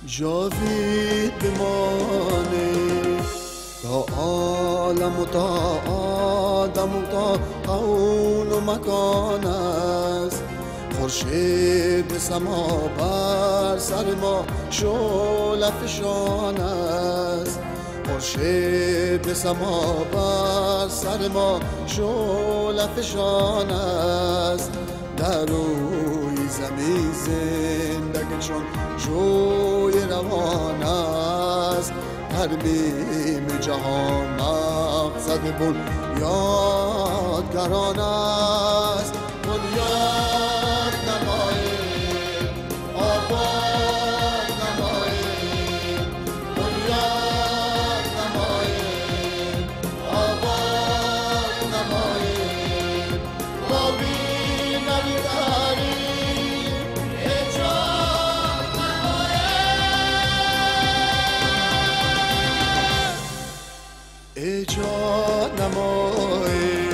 جاوید بمانیم تا عالم و تا آدم و تا کون و مکان است. خورشید سما بر سر ما شعله فشان است، خورشید سما بر سر ما شعله فشان است. در روی زمین زندگی چون جوی روان است، در بیم جهان مقصد بنیادگران است. بنیاد نماییم، آباد نماییم، بنیاد نماییم، آباد نماییم، با بینوی داریم ایجاد نماییم، ایجاد نماییم.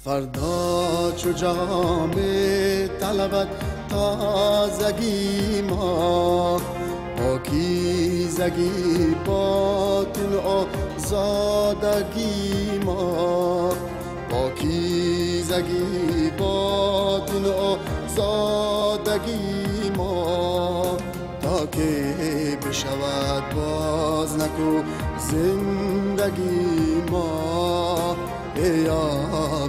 فردا چو جام طلبت تازگی ما، پاکیزگی باطن آزادگی ما، پاکیزگی باطن آزادگی ما، تا که بشود باز نکو زندگی ما، یا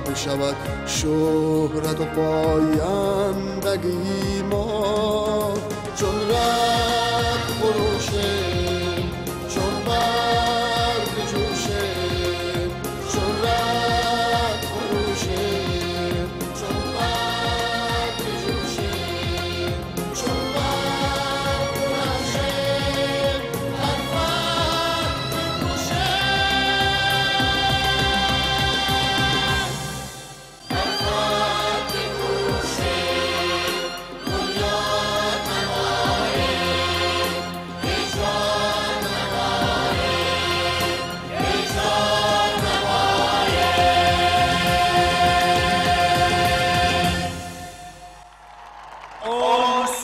بشود شهرت و پایندگی ما. چون رد خروشه، چون برگ جوشه، چون رد خروشه، چون برگ جوشه، چون برگ خروشه، هر فرد بکوشه،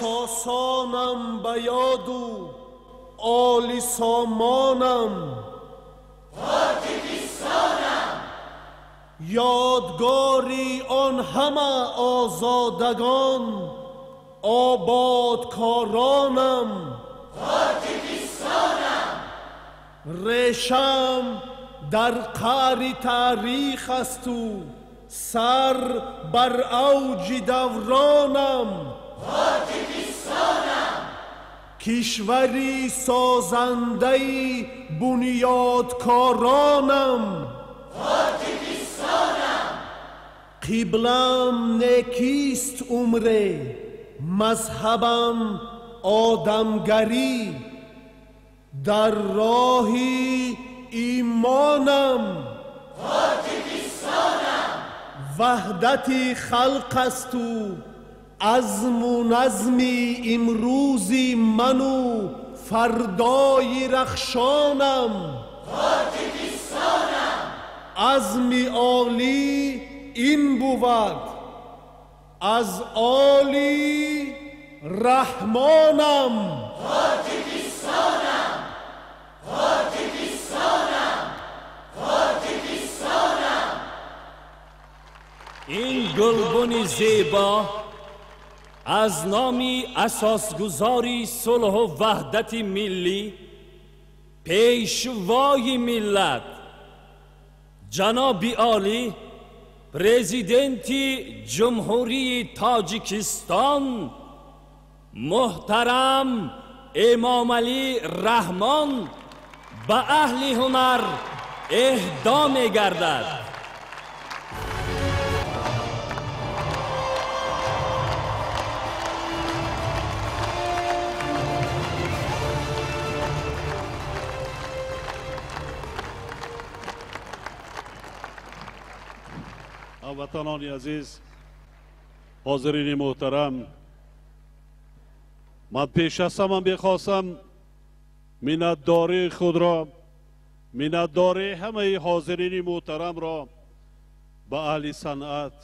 ساسانم به یادو آلی سامانم، تاجیکستانم، یادگاری آن همه آزادگان آبادکارانم، تاجیکستانم، ریشم در قعر تاریخ است و سر بر اوج دورانم، تاجیکستانم، کشوری سازنده بنیادکارانم، تاجیکستانم، قبلم نیکیست عمره، مذهبم آدمگری، در راه ایمانم، تاجیکستانم، وحدت خلق است و عزم و نظم امروزی من و فردای رخشانم، تاجیکستانم، عزم عالی این بود از عالی رحمانم، تاجیکستانم، تاجیکستانم، تاجیکستانم. این گلبن زیبا از نامی اساسگذاری صلح و وحدت ملی، پیشوای ملت جناب عالی پرزیدنت جمهوری تاجیکستان محترم امام علی رحمان به اهل هنر اهدا می‌گردد. ҳамватанони азиз, ҳозирини муҳтарам, Ман пеш аз ҳама мехостам миннатдории худро, миннатдории ҳамаи ҳозирини муҳтарамро ба аҳли санъат,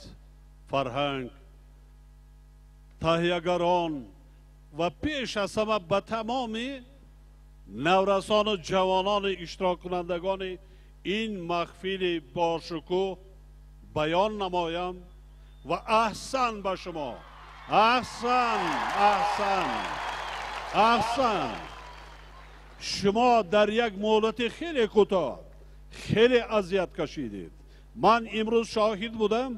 фарҳанг, таҳиягарон ва пеш аз ҳама ба тамоми наврасону ҷавонони иштироккунандагони ин маҳфили бошукӯҳ баён намоям ва аҳсан ба шумо. Аҳсан, аҳсан, аҳсан. Шумо дар як муҳлати хеле кӯтоҳ хеле азият кашидед. Ман имрӯз шоҳид будам,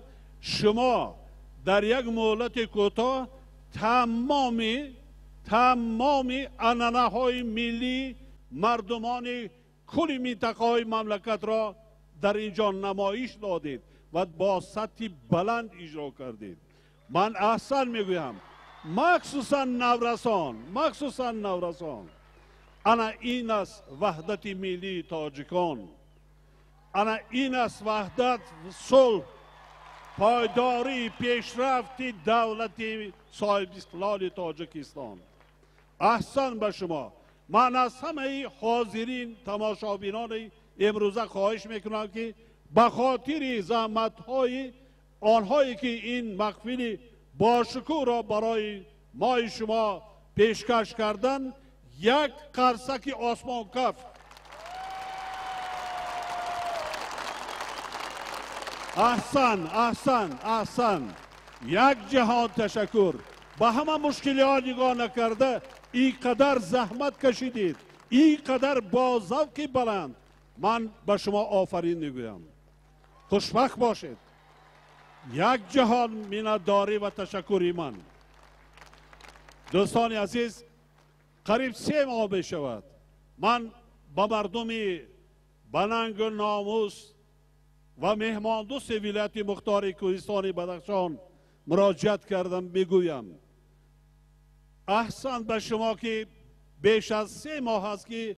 шумо дар як муҳлати кӯтоҳ тамоми анъанаҳои миллии мардумони кулли минтақаҳои мамлакатро дар ин ҷо намоиш додед ва бо сатҳи баланд иҷро кардед. Ман аҳсан мегӯям, махсусан наврасон, махсусан наврасон. Ана ин аст ваҳдати миллии тоҷикон, ана ин аст ваҳдат, сулҳ, пойдории пешрафти давлати соҳибистиқлоли Тоҷикистон. Аҳсан ба шумо. Ман аз ҳамаи ҳозирин тамошобинони имрӯза хоҳиш мекунам, ки ба хотири заҳматҳои онҳое ки ин маҳфили бошукӯҳро барои мои шумо пешкаш кардан, як қарсаки осмонкаф. Аҳсан, аҳсан, аҳсан. Як ҷаҳон ташаккур. Ба ҳама мушкилиҳо нигоҳ накарда ин қадар заҳмат кашидед, ин қадар бо завқи баланд. Ман ба шумо офарин мегӯям. Хушбахт бошед. Як ҷаҳон миннатдорӣ ва ташаккури ман. Дӯстони азиз, қариб 3 моҳ мешавад ман ба мардуми банангу номус ва меҳмондӯсти вилояти мухтори Кӯҳистони Бадахшон муроҷиат кардам. Мегӯям аҳсан ба шумо, ки беш аз 3 моҳ аст ки